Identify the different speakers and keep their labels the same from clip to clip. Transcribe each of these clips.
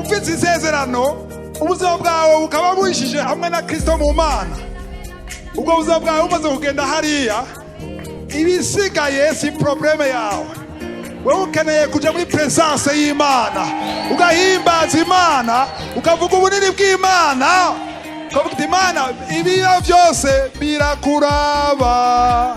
Speaker 1: Ufite isezerano, ubuzima bwawe bukaba buhishije hamwe na Kristo mu Mana, ubwo buzima bwawe bumaze kugenda hariya, ibisigaye si problème yawe. Wowe ukeneye kuja muri présence y'Imana, ugahimbaza Imana, ukavuga ubunini bw'Imana, ukavuga uti: "Imana, ibiba byose birakuraba."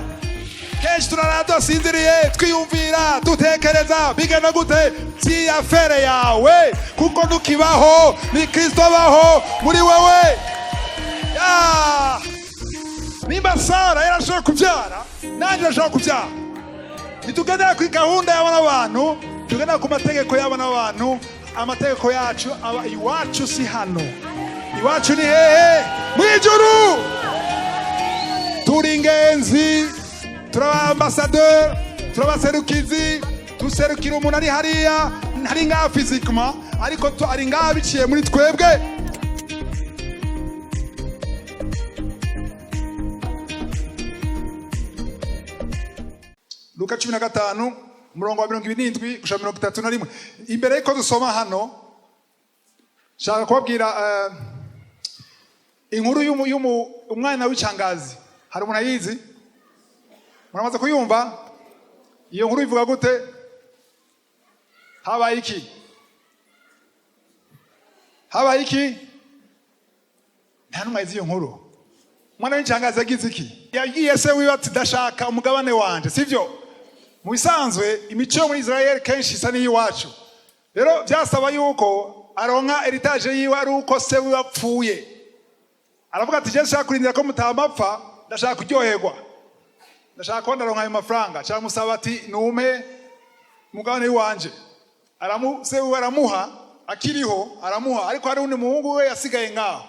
Speaker 1: Kenshi turara tudasinziriye, twiyumvira, dutekereza bigenda gute. Si affaire yawe, kuko ntukibaho, ni Kristo abaho muri wewe. Ya! Nimba Sara yarashoboye kubyara, nanjye ndashobora kubyara. Ntitugendera kuri gahunda y'abana b'abantu, tugendera ku mategeko y'abana b'abantu. Amategeko yacu aba iwacu, si hano. Iwacu ni hehe? Mu ijuru. Turi ingenzi, turi ambasaderi, turi abaserukizi, duserukira umuntu ari hariya. Ntari ngaha physiquement, ariko ari ngaha biciye muri twebwe. Luka 15, umurongo wa 27 gushika 31. Imbere y'uko dusoma hano, nshaka kubabwira inkuru umwana w'icangazi. Hari umuntu ayizi? Muramaze kuyumva? Iyo nkuru ivuga gute? Habaye iki? Habaye iki? Nta n'umwe azi iyo nkuru. Umwana w'icangazi yagize iki? Yabwiye se wiwe ati: "Ndashaka umugabane wanje." Sivyo? Mu bisanzwe, imico yo muri Israel kenshi isa n'iy'iwacu. Rero byasaba yuko aronka héritage yiwe ari uko se wiwe apfuye. Aravuga ati: "Je nshaka kurindira ko mutamapfa, ndashaka kuryoherwa, ndashaka kuba ndaronka ayo mafaranga." Cyangwa musaba ati: "Numpe umugabane w'iwanje." Se wiwe aramuha akiriho, aramuha. Ariko hari undi muhungu we yasigaye ngaho.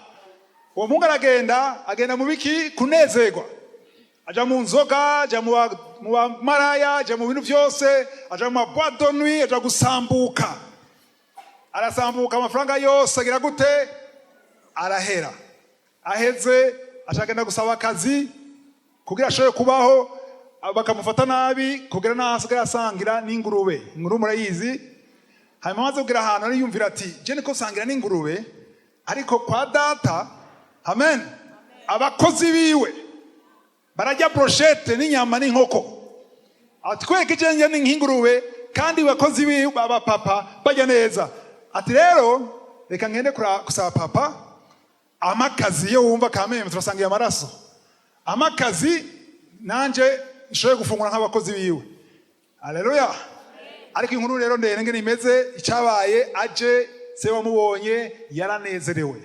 Speaker 1: Uwo muhungu aragenda, agenda mu biki? Kunezerwa. Aja mu nzoga, aja mu bamaraya, aja mu bintu byose, aja mu ma boîtes de nuit, aja gusambuka. Arasambuka, amafaranga yose agira gute? Arahera. Aheze, ashagenda gusaba akazi kugira ashobore kubaho, bakamufata nabi, kugira n'aho asigaye asangira n'ingurube. Ingurube murayizi. Hanyuma amaze kugera ahantu, ariyumvira ati: "Je niko sangira n'ingurube, ariko kwa data, amen, abakozi biwe barajya brochette n'inyama n'inkoko." Atwereka ije ni nk'ingurube, kandi abakozi biwe aba papa bajya neza. Ati: "Rero reka ngende gusaba papa amakazi." Yo wumva kameme turasangiye amaraso, amakazi nanje nshoboye gufungura nk'abakozi biwe. Haleluya! Ariko inkuru rero ndende ngene imeze, icyabaye, aje, se wamubonye yaranezerewe,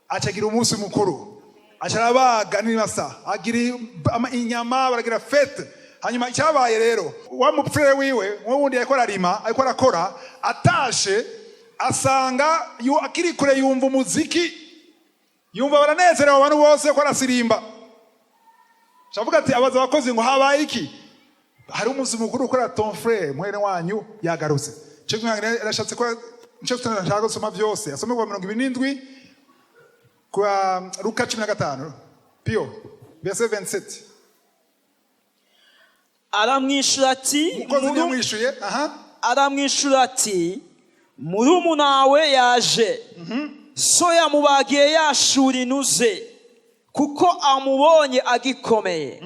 Speaker 1: acagira umunsi mukuru, aca arabaga n'ibasa, agira inyama, baragira fête. Hanyuma icyabaye rero, wa mupfurere wiwe, we wundi yariko ararima, ariko arakora, atashe asanga akiri kure yumva umuziki, yumva baranezerewe abantu bose ko arasirimba. Shavuga ati, abaza abakozi ngo: "Habaye iki?" "Hari umunsi mukuru ukora, ton frère, mwene wanyu, yagarutse." Cyo yarashatse ko nicyo nshaka gusoma byose. Asome kuva 27 kwa Luka 15, pio verset 27.
Speaker 2: Aramwishyura ati
Speaker 1: Umukozi ntiyamwishuye aha.
Speaker 2: Aramwishyura ati: "Murumunawe yaje, so yamubagiye yashura inuze kuko amubonye agikomeye."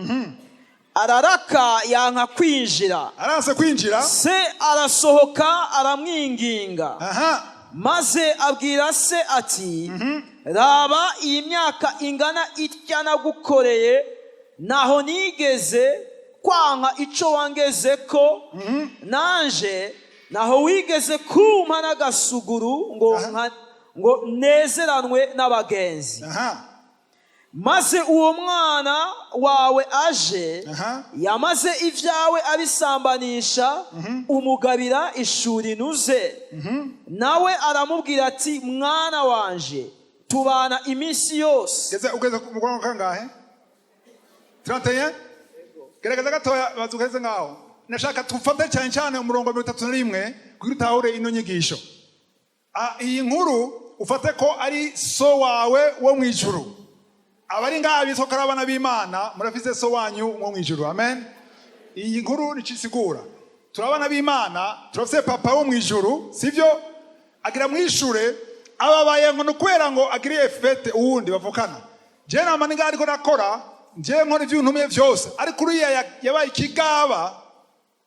Speaker 2: Araraka, yanka kwinjira.
Speaker 1: Aranse kwinjira.
Speaker 2: Se arasohoka, aramwinginga. Maze abwira se ati: "Raba, iyi myaka ingana itya nagukoreye, naho nigeze kwanka ico wangeze ko nanje, naho wigeze kumpa n'agasuguru ngo ngo nezeranwe n'abagenzi. Maze uwo mwana wawe aje, yamaze ibyawe abisambanisha, umugabira ishuri inuze." Nawe aramubwira ati: "Mwana wanje, tubana iminsi yose."
Speaker 1: Ugeze, ugeze ku mugongo kangahe? 31. Gerageza gatoya, baza ugeze ngaho. Nashaka tufate cyane cyane umurongo wa 31 kugira utahure ino nyigisho. Iyi nkuru ufate ko ari so wawe wo mu ijuru. Abari ngaha bitwa ko ari abana b'Imana, murafise so wanyu wo mu ijuru, amen. Iyi nkuru nico isigura: turi abana b'Imana, turafise papa wo mu ijuru, sivyo? Agira mwishure ababaye ngo nukubera ngo agiriye fête uwundi bavukana. Je nama ninga ariko nakora, nje nkora ivyo untumye vyose, ariko uriya yabaye ikigaba,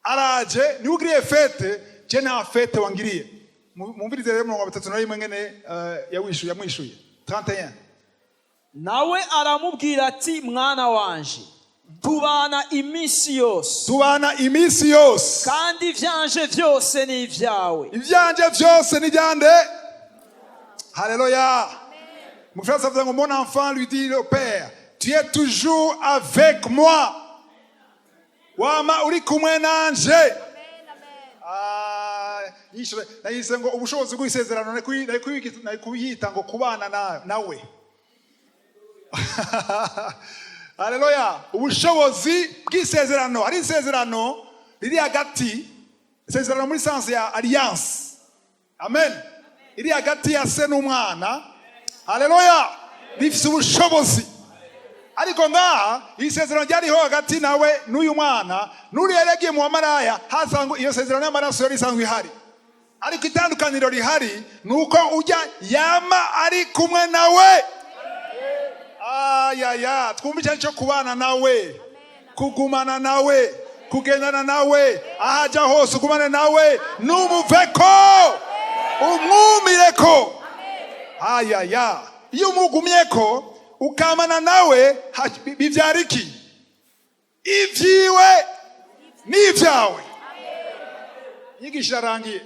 Speaker 1: araje niwe ugiriye fête, je nta fête wangiriye. Mumvirize rero 31 ngene yawishuye, yamwishuye 31.
Speaker 2: Nawe aramubwira ati: "Mwana wanje, tubana iminsi yose."
Speaker 1: Tubana iminsi yose.
Speaker 2: "Kandi ivyanje vyose ni ibyawe."
Speaker 1: Ivyanje vyose ni ivyande. Haleluya! Mu Gifaransa avuga ngo: "Mon enfant, lui dit le père, tu es toujours avec moi." Wama uri kumwe nanje. Ah, nayise ngo ubushobozi bw'isezerano, nari kuyita ngo kubana nawe. Haleluya! Ubushobozi bw'isezerano, hari isezerano riri hagati, isezerano muri sens ya alliance, amen, iri hagati ya se n'umwana. Haleluya! Rifise ubushobozi. Ariko ngaha iri sezerano ryariho hagati nawe n'uyu mwana n'uriya yari yagiye mu bamaraya, hasanzwe iyo sezerano y'amaraso yari isanzwe ihari, ariko itandukaniro rihari ni uko ujya yama ari kumwe nawe. Ayaya, twumva icyo cyo kubana nawe, kugumana nawe, kugendana nawe, aho ajya hose ugumane nawe, numuveko, umwumireko. Ayaya, iyo umugumyeko ukamana nawe, bibyara iki? Ibyiwe n'ibyawe. Inyigisho irarangiye.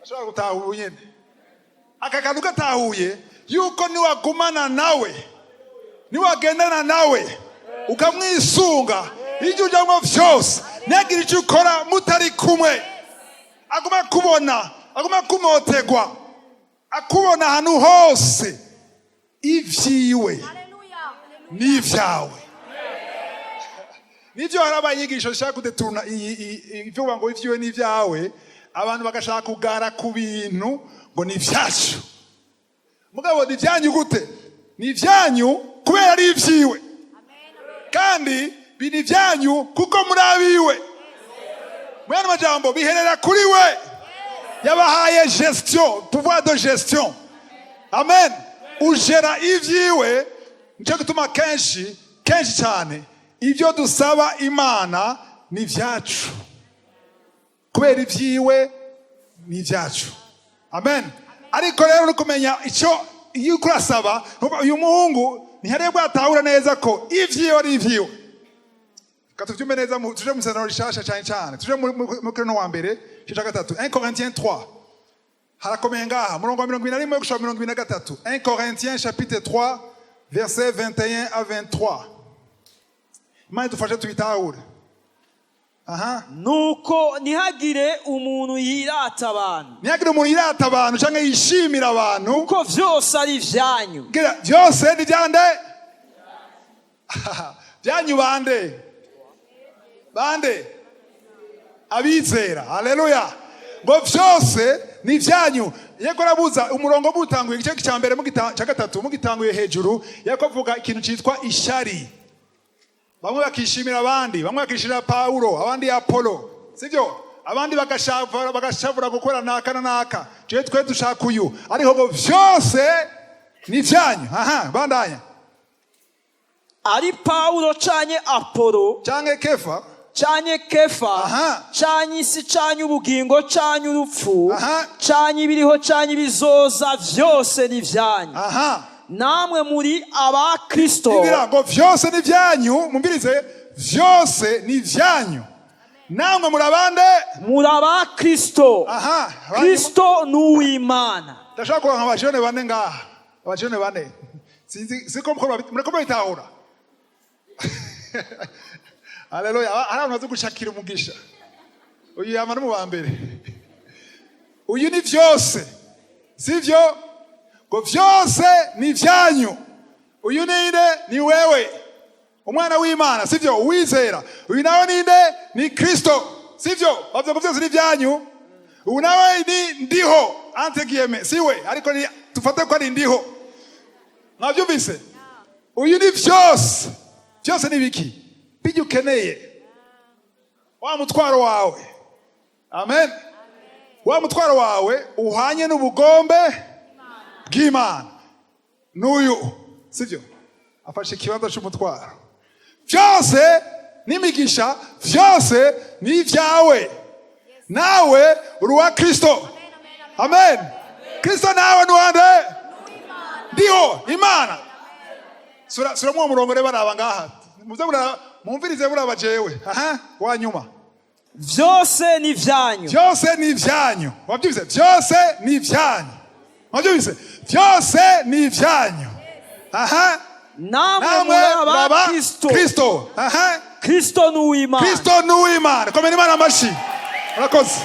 Speaker 1: Ashobora gutahura ubu nyine aka kantu gatahuye yuko niwagumana nawe, niwagendana nawe, ukamwisunga, ibyo ujyamo byose, ntihagire icyo ukora mutari kumwe, aguma kubona, aguma kumotegwa, akubona ahantu hose, ibyiwe n'ibyawe. Nibyo, harabaye inyigisho zishaka kudeturuna ibyo ngo ibyiwe n'ibyawe, abantu bagashaka kugara ku bintu ngo ni ibyacu. Mugabo ni ibyanyu gute? Ni ibyanyu kubera ari ibyiwe, kandi biri ibyanyu kuko muri abiwe. Mu yandi majambo, biherera kuri we. Yabahaye gestion, pouvoir de gestion, amen. Ujera ibyiwe. Nicyo gituma kenshi kenshi cyane ibyo dusaba Imana ni ibyacu, kubera ibyiwe ni ibyacu, amen. Ariko rero uri kumenya icyo iyo uriko urasaba. Uyu muhungu ntihariye bwatahura neza ko ibyiwe ari ibyiwe. Reka tuvyumve neza, tuje mu isezerano rishasha cyane cyane, tuje muri Korinto wa mbere igice cya gatatu, 1 Corinthiens 3. Harakomeye ngaha, murongo wa 21 gushika 23. 1 Corinthiens chapitre 3, verset 21 à 23. Imana idufashe tubitahure. Aha.
Speaker 2: Nuko ntihagire umuntu yirata abantu.
Speaker 1: Ntihagire umuntu yirata abantu cyangwa yishimira abantu.
Speaker 2: Kuko vyose ari ivyanyu.
Speaker 1: Gira, byose ni byande? Byanyu bande? Bande? Abizera. Haleluya! Ngo byose ni ibyanyu. Yego, arabuza umurongo mutanguye igice cya mbere cya gatatu, mugitanguye hejuru, yako avuga ikintu cyitwa ishyari. Bamwe bakishimira abandi, bamwe bakishimira Pawulo, abandi Apolo, sibyo? Abandi bagashavura gukora naka na naka, jewe twe dushaka uyu. Ariko ngo byose ni ibyanyu. Aha, bandanya.
Speaker 2: Ari Pawulo canke Apolo,
Speaker 1: canke Kefa,
Speaker 2: canke Kefa, canke isi, canke ubugingo, canke urupfu, canke ibiriho, canke ibizoza, vyose ni ivyanyu. Namwe muri aba Kristo.
Speaker 1: Ibirango vyose ni ibyanyu. Mumvirize, vyose ni ibyanyu, namwe muri abande?
Speaker 2: Muri aba Kristo.
Speaker 1: Aha.
Speaker 2: Kristo ni uw'Imana.
Speaker 1: Ndashaka kuronka abajene bane ngaha, abajene bane. Sinzi siko muriko murabitahura. Haleluya! Hari abantu bazi gushakira umugisha. Uyu yama no mu wa mbere. Uyu ni vyose, sivyo? Ngo vyose ni ivyanyu. Uyu ninde? Ni wewe, umwana w'Imana, sivyo? Uwizera. Uyu nawe ninde? Ni Kristo, sivyo? Bavuze ngo vyose ni ivyanyu. Uyu nawe ni ndiho, entre guillemets, siwe, ariko ni tufate ko ari ndiho. Mwavyumvise? Uyu ni vyose. Byose ni biki? Bijya ukeneye, wa mutwaro wawe, amen. Wa mutwaro wawe uhanye n'ubugombe bw'Imana n'uyu, sibyo? Afashe ikibanza cy'umutwaro. Byose n'imigisha, byose ni ibyawe. Nawe uri uwa Kristo, amen. Kristo nawe ni uwande? Ndiho Imana. Sura muwo murongo rero, baraba ngaha, muze muraba, mumvirize, buraba jewe. Aha wa nyuma.
Speaker 2: Byose ni ibyanyu.
Speaker 1: Byose ni ibyanyu, wabyumvise? Byose ni ibyanyu, wabyumvise? Byose ni ibyanyu, aha.
Speaker 2: Namwe
Speaker 1: namwe
Speaker 2: muri aba
Speaker 1: muraba
Speaker 2: Kristo.
Speaker 1: Kristo, aha.
Speaker 2: Kristo ni uw'Imana.
Speaker 1: Kristo ni uw'Imana. Komera Imana amashyi, urakoze.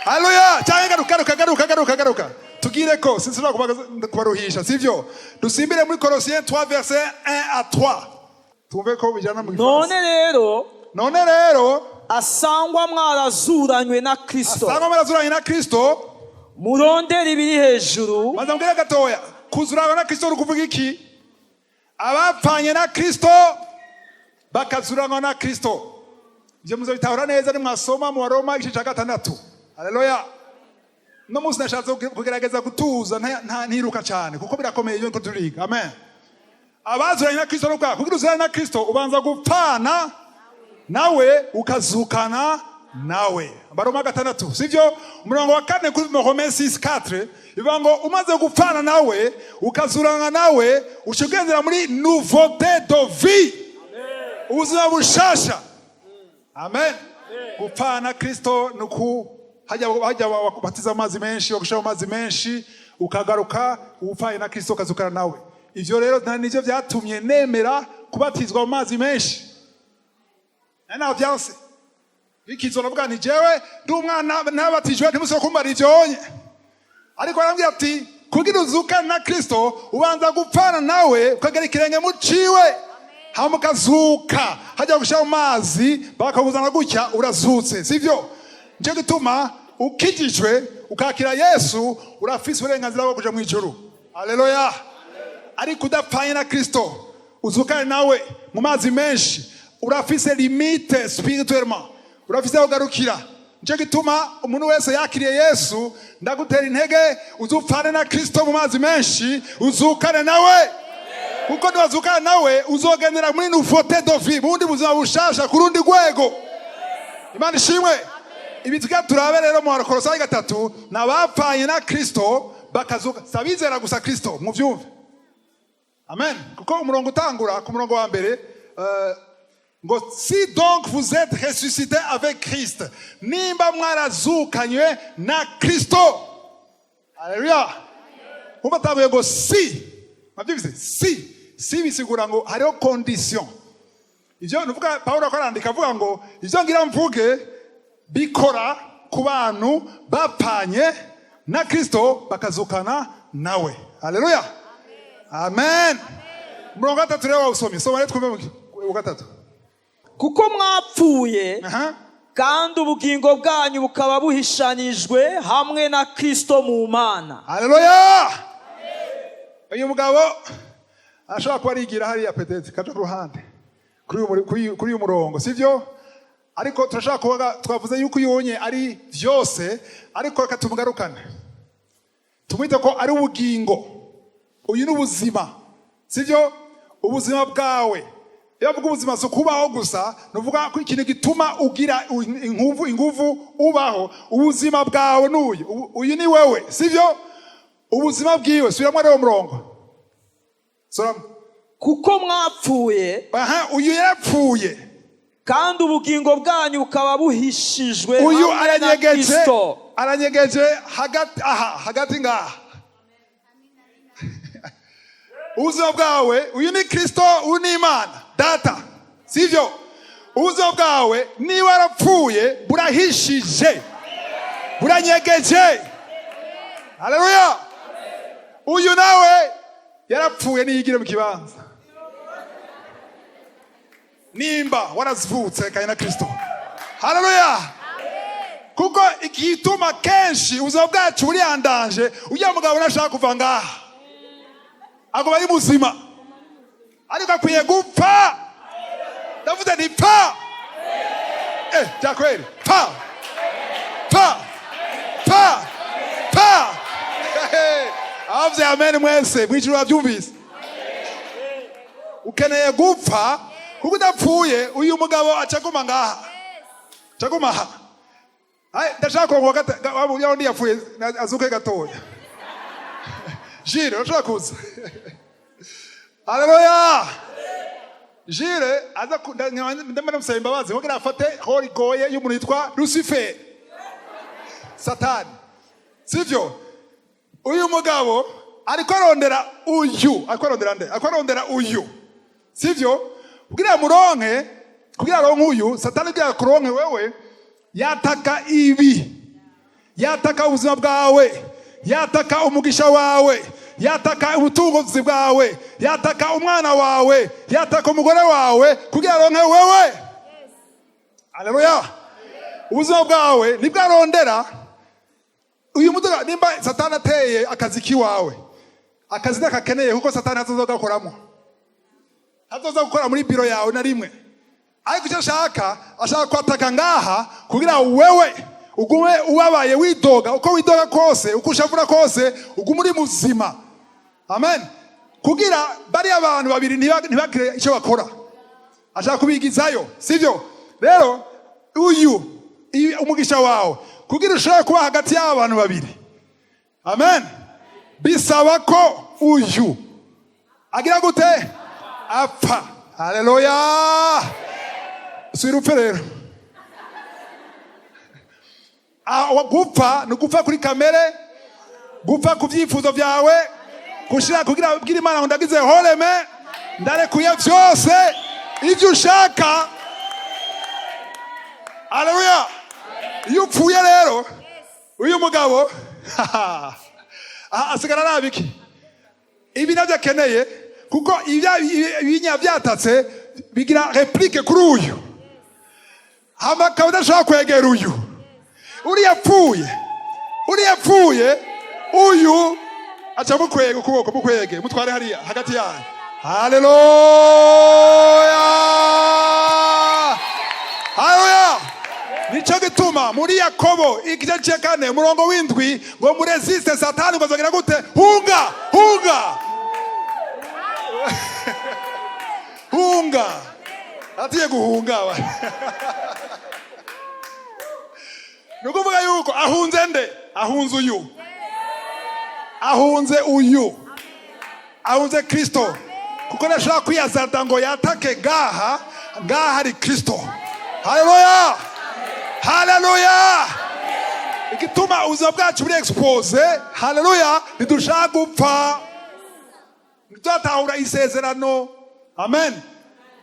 Speaker 1: Haleluya! Cyangwa garuka, garuka, garuka, garuka, garuka. Tugire ko sinshobora kubaruhisha, sivyo? Dusimbire muri Colossiens 3 verset 1 à 3, twumve ko bijyana mu
Speaker 2: None
Speaker 1: Gifaransa.
Speaker 2: rero,
Speaker 1: None rero,
Speaker 2: asangwa mwarazuranywe na Kristo,
Speaker 1: asangwa mwarazuranye na Kristo,
Speaker 2: murondera ibiri hejuru.
Speaker 1: Maze mbwire gatoya, kuzurana na Kristo ni ukuvuga iki? Abapfanye na Kristo bakazuranwa na Kristo, ibyo muzabitahura neza nimwasoma mu Baroma igice cya 6. Haleluya! No munsi nashatse kugerageza gutuza, ntiruka cyane, kuko birakomeye iyo turiga. Amen. Abazuranye na Kristo, nukuvuga kugira uzurane na Kristo ubanza gupfana nawe ukazukana nawe. Baroma 6, sivyo? Umurongo wa 4, kuri Romains 6:4, bivuga ngo umaze gupfana nawe ukazurana nawe, uca ugendera muri nouveauté de vie, ubuzima bushasha. Amen. Gupfana Kristo ni uku hajya batiza amazi menshi, bagushira mu mazi menshi, ukagaruka upfanye na Kristo, ukazukana nawe. Ivyo rero nivyo vyatumye nemera kubatizwa mu mazi menshi. Nari navyanse bikizo, navuga nti jewe ndi umwana ntabatijwe, ntimusubire kumbara ivyonye. Ariko arambwira ati kugira uzukane na Kristo ubanza gupfana nawe, ukagera ikirenge mu ciwe, hama ukazuka. Hajya gushira mu mazi bakakuzana gutya, urazutse, sivyo? Nico gituma ukijijwe ukakira Yesu urafise uburenganzira bwo kuja mu ijuru. Haleluya! Ariko udapfanye na Kristo uzukane nawe mu mazi menshi, urafise limite spirituellement, urafise aho ugarukira. Nico gituma umuntu wese yakiriye Yesu, ndagutera intege uzupfane na Kristo mu mazi menshi, uzukane nawe, kuko niwazukana nawe uzogendera muri nouveauté de vie, mu bundi buzima bushasha, ku rundi rwego. Imana ishimwe. Ibi tugira turabe rero mu Bakolosayi 3, ni abapfanye na Kristo bakazuka, si abizera gusa Kristo, muvyumve. Amen. Kuko umurongo utangura ku murongo wa mbere, ngo si donc vous êtes ressuscité avec Christ, nimba mwarazukanywe na Kristo. Haleluya! Umva, atanguye ngo si. Mwabyumvise? Si, si bisigura ngo hariho condition. Ivyo nuvuga, Paulo ko arandika avuga ngo ivyo ngira mvuge bikora ku bantu bapfanye na Kristo bakazukana nawe. Haleluya, amen. Umurongo wa 3 rero wawusomye, soma rero twumve mu wa 3.
Speaker 2: Kuko mwapfuye, kandi ubugingo bwanyu bukaba buhishanijwe hamwe na Kristo mu Mana.
Speaker 1: Haleluya! Uyu mugabo ashobora kuba arigira hariya, peut-être kaja ku ruhande kuri uyu murongo, sivyo? Ariko turashobora kuvuga, twavuze yuko uyonye ari vyose, ariko reka tumugarukane, tumwite ko ari ubugingo. Uyu ni ubuzima, sivyo? Ubuzima bwawe, iyo avuga ubuzima si ukubaho gusa, ni uvuga ko ikintu gituma ugira inguvu ubaho. Ubuzima bwawe n'uyu. Uyu ni wewe, sivyo? Ubuzima bwiwe, subiramo rero murongo, suramo.
Speaker 2: Kuko mwapfuye,
Speaker 1: Aha, uyu yarapfuye.
Speaker 2: kandi ubugingo bwanyu bukaba buhishijwe
Speaker 1: Uyu
Speaker 2: hamwe na
Speaker 1: aranyegeje.
Speaker 2: Kristo.
Speaker 1: Aranyegeje hagati aha, hagati ngaha. Ubuzima bwawe, uyu ni Kristo, uyu ni Imana Data, sivyo? Ubuzima bwawe niba warapfuye burahishije, buranyegeje. Haleluya! Uyu nawe yarapfuye, niyigire mu kibanza. Nimba warazivutse kandi na Kristo, haleluya! Kuko igituma kenshi ubuzima bwacu buriyandaje, ujya mugabo nashaka kuva ngaha, aguma ari muzima, ariko akwiye gupfa. Ndavuze nti pfa. Bya kweli, pfa, pfa. Pa, pa. Abavuze amen mwese mwijuru bavyumvise. Ukeneye gupfa, kuko udapfuye uyu mugabo acaguma ngaha, acaguma aha. Ai, ndashaka ngo wundi yapfuye azuke gatoya. Jire, urashaka kuza? Haleluya. Jire aza ndamara ndamusaba imbabazi kugira afate rôle igoye y'umuntu yitwa Lucifer, Satani, sivyo? Uyu mugabo ariko arondera uyu, ariko arondera nde? Ariko arondera uyu, sivyo? Kugira muronke, kugira aronke uyu Satani, kugira kuronke wewe, yataka ibi, yataka ubuzima bwawe, yataka umugisha wawe, yataka ubutunzi bwawe, yataka umwana wawe, yataka umugore wawe, kugira aronke wewe. Haleluya. Ubuzima bwawe nibwo arondera. Uyu muduga, nimba Satani ateye akazi kiwawe, akazi ntakakeneye, kuko Satani ntazoza gakoramo, ntazoza gukora muri biro yawe na rimwe. Ariko icyo ashaka, ashaka kwataka ngaha kugira wewe ugume ubabaye, widoga. Uko widoga kose, uko ushavura kose, ugume uri muzima. Amen. Kugira bariya abantu babiri ntibagire icyo bakora, ashaka kubigizayo, sivyo? Rero uyu umugisha wawe, kugira ushobore kuba hagati y'aba bantu babiri, amen, bisaba ko uyu agira gute? Apfa. Haleluya. Subira upfe rero. Gupfa ni ugupfa kuri kamere, gupfa ku byifuzo byawe, gushira kugira ubwire Imana ngo ndagize horeme, ndarekuye byose ibyo ushaka. Haleluya. Iyo upfuye rero, uyu mugabo asigara araba iki? Ibi nabyo akeneye, kuko ibinya byatatse bigira réplique kuri uyu, hama akaba adashobora kwegera uyu. Uriya apfuye, uriya apfuye, uyu aca mukwega ukuboko, mukwege, mutware hariya hagati yanyu. Haleluya, haleluya. Nico gituma muri Yakobo igice cya 4, umurongo w'7, ngo murésiste Satani, ngo azogira gute? Hunga, hunga, hunga. Atiye guhunga wa. Ni ukuvuga yuko ahunze nde? Ahunze uyu, ahunze uyu, ahunze Kristo, kuko ntashobora kwiyazarda ngo yatake ngaha. Ngaha hari Kristo. Haleluya, haleluya. Igituma ubuzima bwacu buri exposé, haleluya, ntidushaka gupfa, ntituzatahura isezerano. Amen.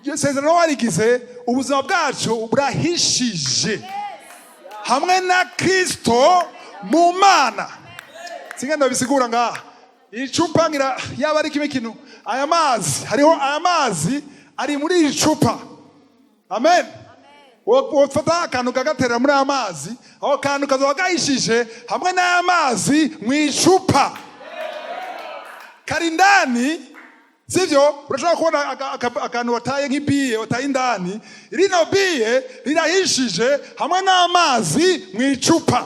Speaker 1: Iryo sezerano warigize, ubuzima bwacu burahishije hamwe na Kristo mu Mana. Singenda bisigura ngaha. Icupa ngira yaba ari kimwe kintu, aya mazi, hariho aya mazi ari muri iri cupa. Amen. Wofata akantu kagaterera muri aya mazi, aho kantu kazoba gahishije hamwe n'aya mazi mu icupa kari indani, sivyo? Urashobora kubona akantu wataye, nk'ibille wataye indani. Rino bille rirahishije hamwe n'amazi mu icupa.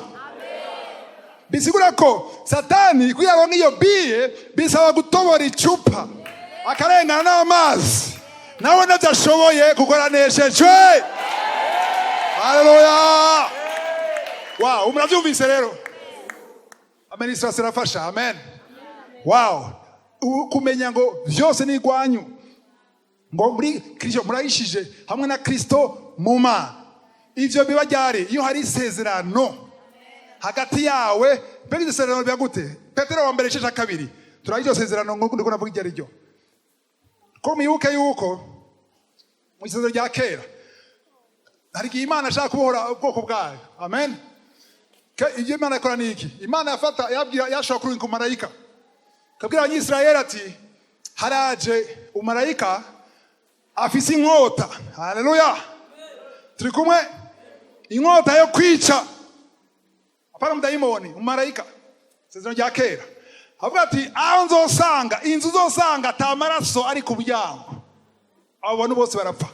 Speaker 1: Bisigura ko Satani kugira aronke iyo bille bisaba gutobora icupa akarengana n'amazi, nawe navyo ashoboye kuko araneshejwe. Haleluya. Wow, muravyumvise rero? Amen. Israel irafasha. Amen. Wow. Kumenya ngo vyose ni igwanyu, ngo muri Kristo murayishije hamwe na Kristo mu Mana. Ivyo biba ryari? Iyo hari isezerano hagati yawe. Mbega iryo sezerano biba gute? Petero wa mbere igice cya 2, turaha iryo sezerano ngo ndiko navuga iryo ari ryo. Ko mwibuke yuko mu isezerano rya kera hari igihe Imana ashaka kubohora ubwoko bwayo. Amen. Ibyo Imana ikora ni iki? Imana yafata, yabwira, yashobora kurungika umumarayika, akabwira Abanyisirayeli ati haraje umumarayika afise inkota. Haleluya. Turi kumwe? Inkota yo kwica, apana umudayimoni, umumarayika. Isezerano rya kera avuga ati aho nzosanga inzu, uzosanga ata maraso ari ku muryango, abo bantu bose barapfa.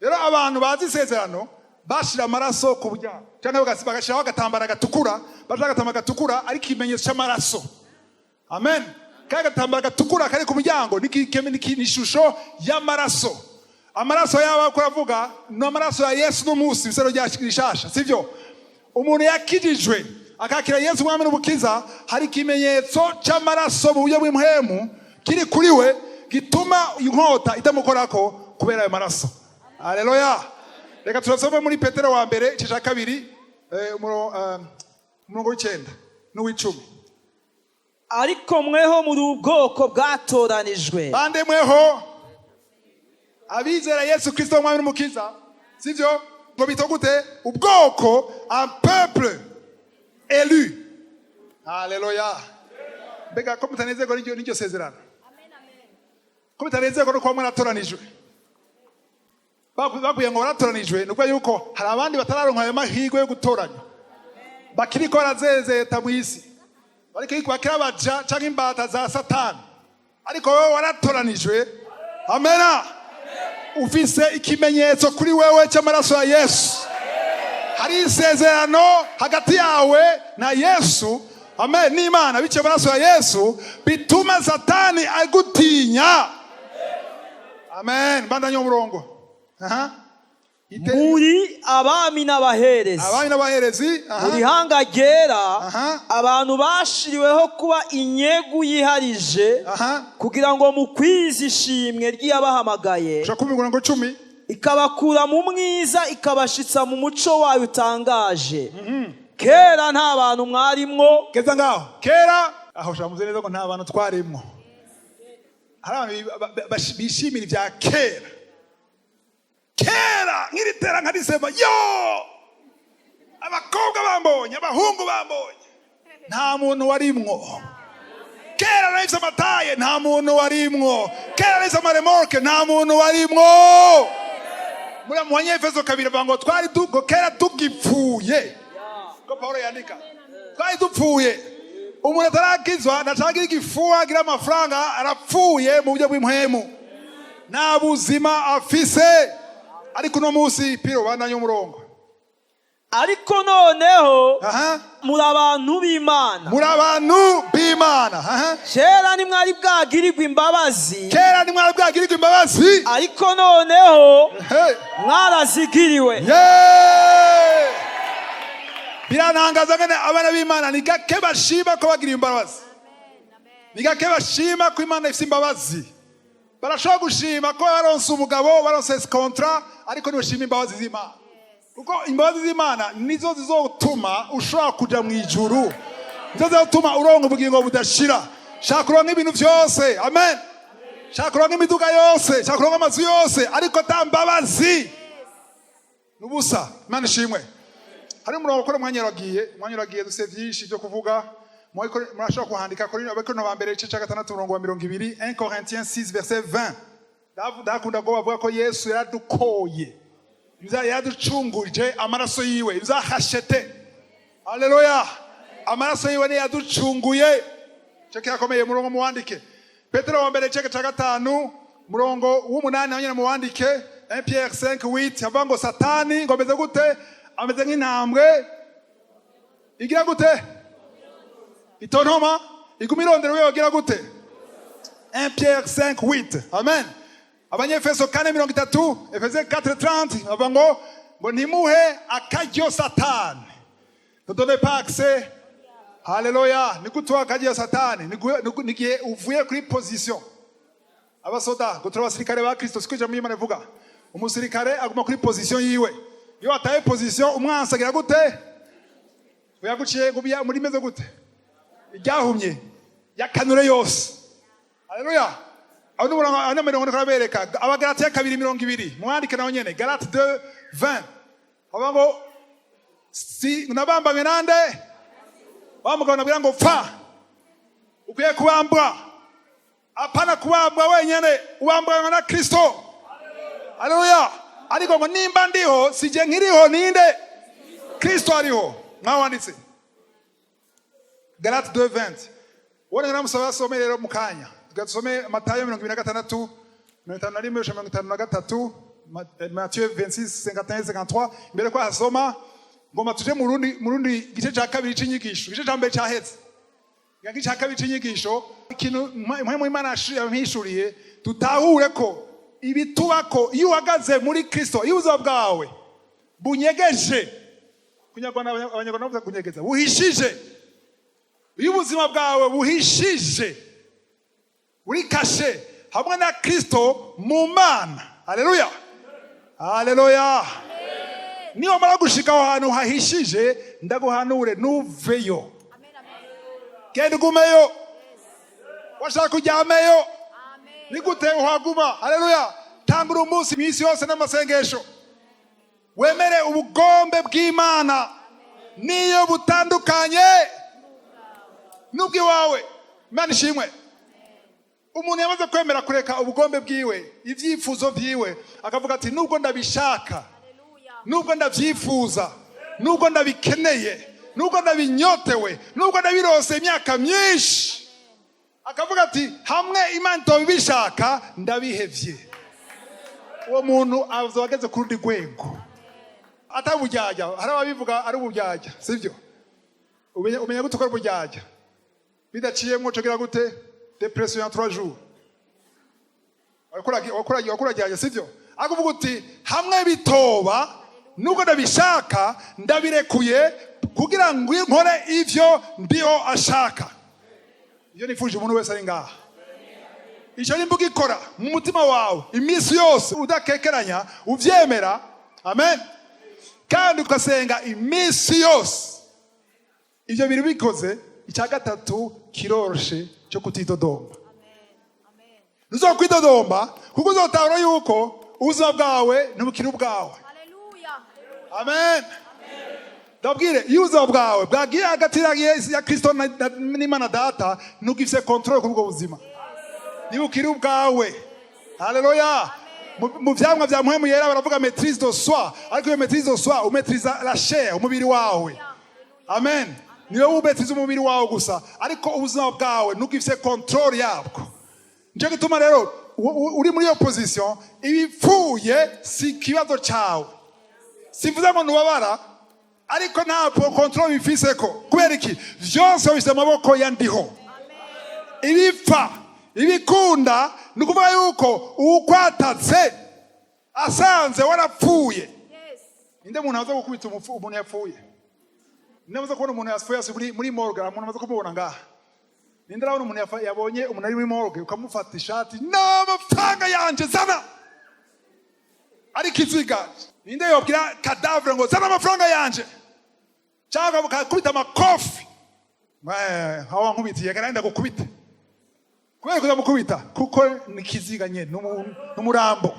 Speaker 1: Rero abantu bazi isezerano. Bashira amaraso ku buryango cyangwa bagashyiraho agatambara gatukura. Bashira agatambara gatukura, ariko ikimenyetso cy'amaraso. Amen. Kandi agatambara gatukura kari ku muryango ni ishusho y'amaraso. Amaraso yaba ko aravuga ni amaraso ya Yesu n'umunsi ibisero rya rishasha, sibyo? Umuntu yakijijwe, akakira Yesu umwami n'umukiza, hari ikimenyetso cy'amaraso mu buryo bw'impwemu kiri kuri we, gituma inkota itamukorako kubera ayo maraso. Haleluya! Reka turasome muri Petero wa mbere, igice cya kabiri, umurongo w'icenda n'uw'icumi.
Speaker 2: Ariko mweho muri ubwoko bwatoranijwe.
Speaker 1: Bande mweho? Abizera Yesu Kristo umwami n'umukiza, sivyo? Ngo bita gute? Ubwoko, un peuple élu. Haleluya! Mbega ko mutanezerwa n'iryo sezerano, ko mutanezerwa no kuba mwaratoranijwe? Bakubwiye ngo waratoranijwe, ni ukuvuga yuko hari abandi batararonka ayo mahirwe yo gutoranywa, bakiriko barazezeta mu isi, bariko bakira baja canke imbata za Satani. Ariko wowe waratoranijwe. Amena. Ufise ikimenyetso kuri wewe cy'amaraso ya Yesu. Hari isezerano hagati yawe na Yesu, amen, n'Imana biciye amaraso ya Yesu, bituma Satani agutinya. Amen. Bandanye umurongo. Aha.
Speaker 2: Muri abami n'abaherezi.
Speaker 1: Abami n'abaherezi, aha.
Speaker 2: Muri hanga ryera, abantu bashiriweho kuba inyegu yiharije, kugira ngo mukwize ishimwe ry'iyabahamagaye,
Speaker 1: Ushaka kumva umurongo 10.
Speaker 2: ikabakura mu mwiza, ikabashitsa mu muco wayo utangaje. Kera nta bantu mwarimwo.
Speaker 1: Geza ngaho. Kera aho ushamuze neza ngo nta bantu twarimwo. Hari abantu bishimira ibya kera. Kera nkiritera nkarisema yo, abakobwa bambonye, abahungu bambonye, nta muntu warimwo. Kera nahise amataye, nta muntu warimwo. Kera nahise ama remorque, nta muntu warimwo. Muri mu Banyefeso 2 bavuga ngo twari ngo kera tugipfuye, ko Paulo yandika twari dupfuye. Umuntu atarakizwa, ntashaka igifuwa, agira amafaranga, arapfuye mu buryo bw'impwemu, nta buzima afise. Ariko uno munsi, piro, bandanye umurongo.
Speaker 2: Ariko noneho muri abantu b'Imana.
Speaker 1: Muri abantu b'Imana, aha.
Speaker 2: Kera ntimwari bwagirirwe imbabazi.
Speaker 1: Kera ntimwari bwagirirwa imbabazi.
Speaker 2: Ariko noneho
Speaker 1: Hey.
Speaker 2: mwarazigiriwe.
Speaker 1: Yeah! Birantangaza ngene abana b'Imana ni gake bashima ko bagira imbabazi, ni gake bashima ko Imana ifite imbabazi. Barashobora gushima ko baronse umugabo, baronse contrat, ariko ntibashima imbabazi z'Imana, kuko imbabazi z'Imana nizo zizotuma ushobora kuja mu ijuru, nizo zizotuma uronka ubugingo budashira. Shaka uronka ibintu vyose, amen, shaka uronka imiduga yose, shaka uronka amazu yose, ariko ata mbabazi n'ubusa. Imana ishimwe. Hari umurongo ukora. Umwanya uragiye, umwanya uragiye, dufite byinshi byo kuvuga. Murashobora kuhandika kuri Abakorinto ba mbere, igice cya gatandatu, umurongo wa 20, 1 Corinthiens 6 verset 20. Ndakunda ko bavuga ko Yesu yaradukoye, yaraducunguje amaraso yiwe, ibizahashete. Haleluya! Amaraso yiwe niyo yaducunguye. Cyo kirakomeye. Murongo muwandike: Petero wa mbere, igice cya gatanu, murongo w'umunani, nawe nyine muwandike, 1 Pierre 5 8. Avuga ngo Satani ngo ameze gute? Ameze nk'intambwe igira gute? Itontoma, iguma irondera uyo wagira gute? 1 Pierre 5 8. Amen. Abanyefeso 4:30, Efesiens 4:30, bavuga ngo ntimuhe akaryo Satani. Ne donnez pas accès. Haleluya! Ni gute uha akaryo Satani? Ni igihe uvuye kuri position. Abasoda, ngo turi abasirikare ba Kristo, siko ijambo ry'Imana rivuga? Umusirikare aguma kuri position yiwe. Iyo wataye position, umwansi agira gute? Yaguciye ngo muri meze gute? Iryahumye yakanure yose. Haleluya! Aho ni umurongo, aho ni mirongo ndiko arabereka. Abagalatiya 2:20, mwandike naho nyene, Galate 2 20. Avuga ngo si nabambanywe nande? Wa mugabo nabwira ngo pfa, ukwiye kubambwa. Apana kubambwa wenyene, ubambwa na Kristo. Haleluya! Ariko ngo nimba ndiho, sije nkiriho, ninde? Kristo ariho. Mwawanditse Galate 2:20. Wone namusaba asome rero mu kanya. Tugasome Matayo 26, 51 gushika 53. Matthieu 26 51 53. Mbere ko hasoma, ngomba tuje mu rundi gice cya kabiri c'inyigisho. Igice cya mbere cyahetse, igice cya kabiri c'inyigisho. Ikintu Mpwemu Imana yampishuriye, tutahure ko ibitubako iyo uhagaze muri Kristo, iyo ubuzima bwawe bunyegeje, kunyarwanda, Abanyarwanda bavuga kunyegeza, buhishije, iyo ubuzima bwawe buhishije, uri caché hamwe na Kristo mu Mana, haleluya, haleluya, niyo mara gushika aho hantu hahishije, ndaguhanure, nuveyo, genda ugumeyo, washaka ujyameyo. Ni gute uhaguma? Haleluya. Tangura umunsi, iminsi yose n'amasengesho, wemere ubugombe bw'Imana niyo butandukanye n'ubw'iwawe. Imana ishimwe. Umuntu yamaze kwemera kureka ubugombe bwiwe, ibyifuzo byiwe, akavuga ati: "Nubwo ndabishaka, nubwo ndabyifuza, nubwo ndabikeneye, nubwo ndabinyotewe, nubwo ndabirose imyaka myinshi," akavuga ati: "Hamwe Imana itobishaka, ndabihevye." Uwo muntu azoba ageze ku rundi rwego, atari uburyarya. Hari ababivuga ari uburyarya, sibyo? Umenya gute ko ari uburyarya? Bidaciyemwo cogira gute? Dépression ya 3 jours. Wakuragiye, sibyo? Ariko uvuga uti: "Hamwe bitoba, nubwo ndabishaka, ndabirekuye kugira ngo nkore ivyo ndiho ashaka." Iyo nifuje umuntu wese ari ngaha, icyo nimba ugikora mu mutima wawe iminsi yose udakekeranya, uvyemera, amen, kandi ugasenga iminsi yose, ibyo bintu bikoze, icya gatatu kiroroshe cyo kutidodomba. Ntuzokwidodomba kuko uzotahura yuko ubuzima bwawe ntibukiri ubwawe. Amen. Ndabwire, iyo ubuzima bwawe bwagiye hagati ya Kristo n'Imana Data, ntugifise contrôle kuri ubwo buzima, ntibukiri ubwawe. Haleluya. Mu vyamwa vya Mpwemu Yera baravuga maîtrise de soi, ariko iyo maîtrise de soi, umaîtriza la chair, umubiri wawe. Amen. Niwe wumaîtriza umubiri wawe gusa, ariko ubuzima bwawe ntugifise contrôle yabwo. Nico gituma rero uri muri iyo position, ibipfuye si ikibazo cawe. Simvuze ngo ntubabara, ariko ntabwo contrôle bifiseko. Kubera iki? Vyose bifise amaboko ya Ndiho. Ibipfa, ibikunda, ni ukuvuga yuko uwukwatatse asanze warapfuye, ninde muntu aza gukubita umuntu yapfuye? Ninde amaze kubona umuntu yapfuye asi muri morgue? Umuntu amaze kumubona ngaha? Ninde arabona umuntu yabonye umuntu ari muri morgue, ukamufata ishati, "N'amafaranga yanje zana," ariko iziga? Ninde yobwira cadavre ngo: "Zana amafaranga yanje," cyangwa bakakubita amakofi? Aho wankubitiye kandi ndagukubita. Kubera kuzamukubita, kuko ni kiziga nyene, n'umurambo.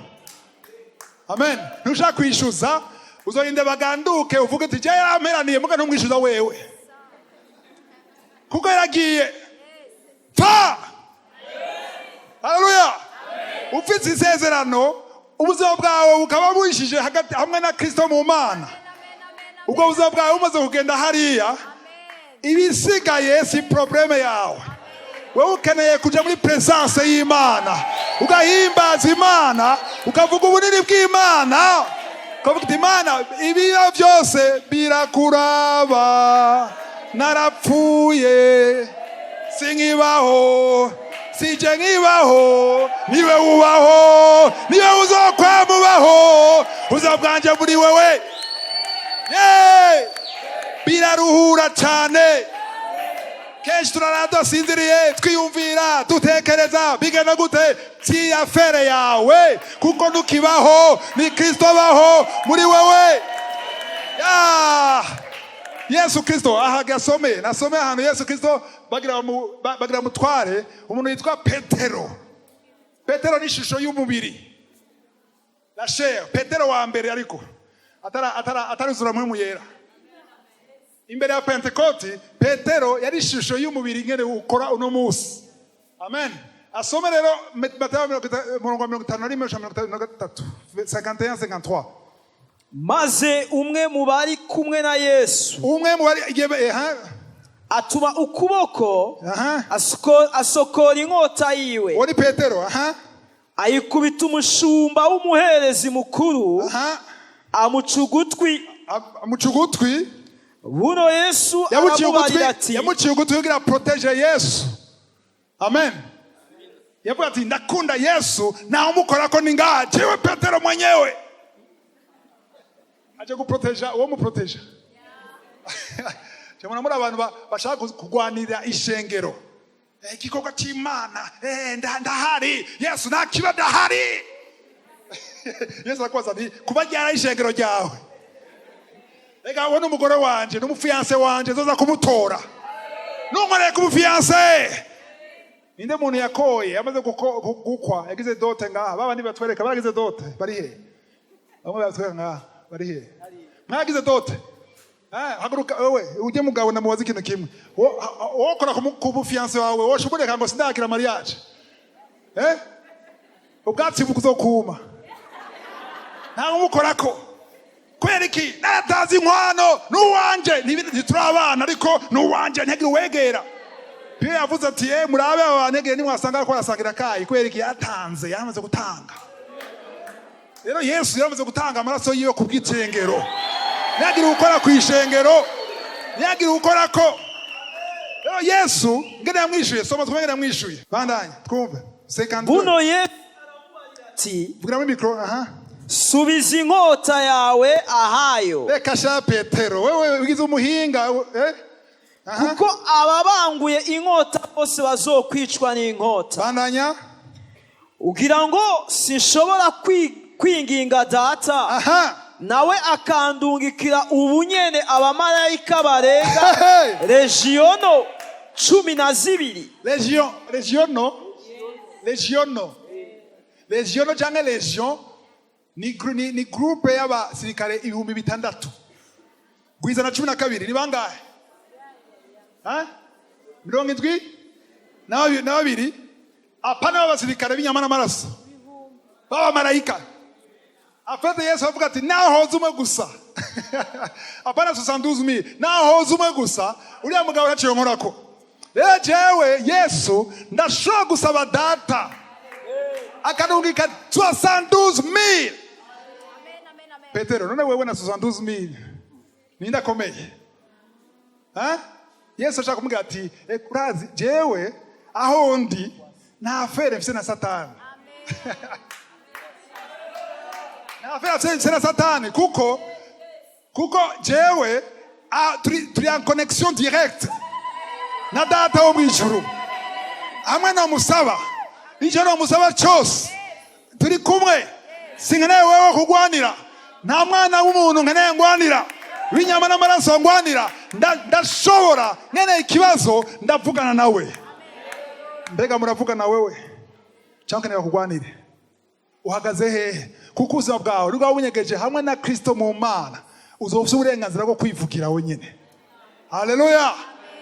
Speaker 1: Amen. Ntushaka kwishyuza, uzorinde baganduke, uvuge uti: "Je yaramperaniye," muga ntumwishyuza wewe kuko yaragiye pfa. Haleluya. Ufite isezerano, ubuzima bwawe bukaba buhishije hagati hamwe na Kristo mu Mana, ubwo buzima bwawe bumaze kugenda hariya, ibisigaye si problème yawe. Wowe ukeneye kuja muri présence y'Imana, ugahimbaza Imana, ukavuga ubunini bw'Imana, ukavuga uti: "Imana, ibiba byose birakuraba, narapfuye sinkibaho, sije nkibaho, niwe ubaho, niwe uzokwama ubaho, ubuzima bwanje muri wewe." Yeee! Biraruhura cyane. Kenshi turara dusinziriye, twiyumvira, dutekereza bigenda gute. Si affaire yawe, kuko ntukibaho, ni Kristo abaho muri wewe. Ya! Yesu Kristo aha gasome, nasome ahantu Yesu Kristo bagira mutware umuntu yitwa Petero. Petero ni ishusho y'umubiri, la chair. Petero wa mbere, ariko ataruzura Mpwemu Yera, imbere ya Pentekoti, Petero yari ishusho y'umubiri ngene ukora uno munsi. Amen. Asome rero Matayo umurongo wa 51 gushika 53, 51 53.
Speaker 2: Maze umwe mu bari kumwe na Yesu
Speaker 1: Umwe mu bari igihe
Speaker 2: atuma ukuboko, asokora inkota yiwe.
Speaker 1: Uwo ni Petero, aha.
Speaker 2: Ayikubita umushumba w'umuherezi mukuru, amuca ugutwi.
Speaker 1: Amuca ugutwi.
Speaker 2: Buno Yesu
Speaker 1: Yamuciye ugutwi.
Speaker 2: aramubarira ati:
Speaker 1: Yamuciye ugutwi kugira protège Yesu. Amen. Yavuga ati: "Ndakunda Yesu, ntawe umukorako, ni ngaha jewe Petero mwenyewe." Aje guproteja uwo muproteja. Cyabona muri abantu bashaka kugwanira ishengero. Igikorwa cy'Imana, ndahari Yesu ntakiba, ndahari. Yesu arakubaza ati: "Kuba ryara ishengero ryawe?" Reka, uwo n'umugore wanje, n'umu fiancé wanje, nzoza kumutora nunkoreye ku mu fiancé. Ninde muntu yakoye amaze gukwa, yagize dot ngaha? Babandi batwereka baragize dot bari he? Bamwe batwereka ngaha bari he? Mwagize dot? Haguruka wewe ujye mugabo, ndamubaza ikintu kimwe. Wokora ku mu fiancé wawe, woshobora ngo sindakira mariage? Ubwatsi buzokuma, ntawe umukorako. Kubera iki? Naratazi inkwano n'uwanje. Ntiturabana, ariko n'uwanje, ntihagire uwegera. Iyo yavuze ati: "Murabe aba bantu, nimwasanga ariko barasangira kayi." Kubera iki? Yatanze, yaramaze gutanga. Rero Yesu yaramaze gutanga amaraso yiwe ku bw'icengero. Ntihagire ukora ku ishengero, ntihagire ukora ko. Rero Yesu ngene yamwishuye, soma twumve ngene yamwishuye. Bandanye twumve 52.
Speaker 2: Buno Yesu aramubarira ati:
Speaker 1: Vugira muri micro, aha.
Speaker 2: "Subiza inkota yawe ahayo."
Speaker 1: Reka sha Petero, wewe ugize umuhinga, eh? Aha.
Speaker 2: "Kuko ababanguye inkota bose bazokwicwa n'inkota."
Speaker 1: Bandanya.
Speaker 2: "Ugira ngo sinshobora kwinginga Data, nawe akandungikira ubunyene abamarayika barenga
Speaker 1: Hey!
Speaker 2: legiyono 12?"
Speaker 1: Légion, légiono, légiono, légiono cyangwa légion ni groupe y'abasirikare 6000. Gwiza na 12 ni bangahe? Ha? 72. Apana b'abasirikare b'inyama n'amaraso, b'abamarayika. Afate Yesu avuga ati: "Naho hoza umwe gusa, apana 72,000, naho hoza umwe gusa, uriya mugabo naciye nkorako." Rero jewe Yesu ndashobora gusaba Data akanungika 72,000. Petero, none wewe na 72,000 ninde akomeye? Ha? Yesu ashaka kumubwira ati: "Urazi jewe aho ndi nta affaire mfise na Satani, nta affaire mfise na Satani, kuko jewe turi en connexion directe na Data wo mw'ijuru. Hamwe namusaba icyo namusaba cyose, turi kumwe. Sinkeneye wewe kugwanira, nta mwana w'umuntu nkeneye ngwanira, w'inyama n'amaraso ngwanira. Ndashobora, nkeneye ikibazo, ndavugana nawe." Mbega muravugana wewe cyangwa ukeneye bakugwanire? Uhagaze hehe? Kuko ubuzima bwawe rwaba bunyegeje hamwe na Kristo mu Mana, uzoba ufite uburenganzira bwo kwivugira wenyine. Haleluya!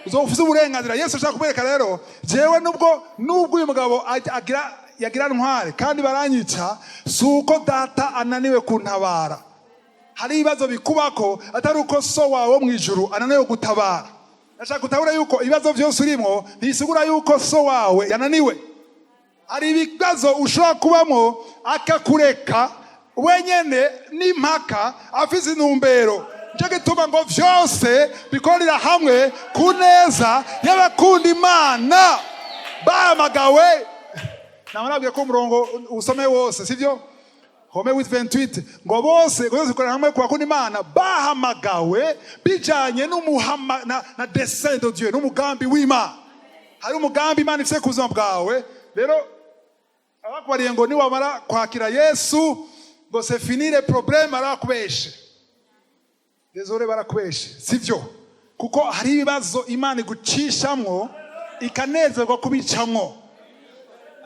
Speaker 1: Uzoba ufite uburenganzira. Yesu ashaka kumwereka rero: jewe nubwo uyu mugabo agira yagira ntware kandi baranyica, si uko Data ananiwe kuntabara. Hari ibibazo bikubako atari uko So wawe wo mu ijuru ananiwe gutabara. Ndashaka gutabura yuko ibibazo byose urimo ntibisigura yuko So wawe yananiwe. Hari ibibazo ushobora kubamo akakureka wenyene n'impaka, afise intumbero. Nicyo gituma ngo vyose bikorera hamwe ku neza y'abakunda Imana bahamagawe. Nababwiye ko umurongo usome wose, sivyo? Romains 8:28, ngo bose ngo byose bikorera hamwe ku bakunda Imana bahamagawe bijanye n'umuhama na dessein de Dieu, n'umugambi w'Imana. Hari umugambi Imana ifise ku buzima bwawe. Rero abakubariye ngo niwamara kwakira Yesu ngo c'est fini les problèmes, arakubeshe. Désolé, barakubeshe, sivyo. Kuko hari ibibazo Imana igucishamwo ikanezerwa kubicamwo.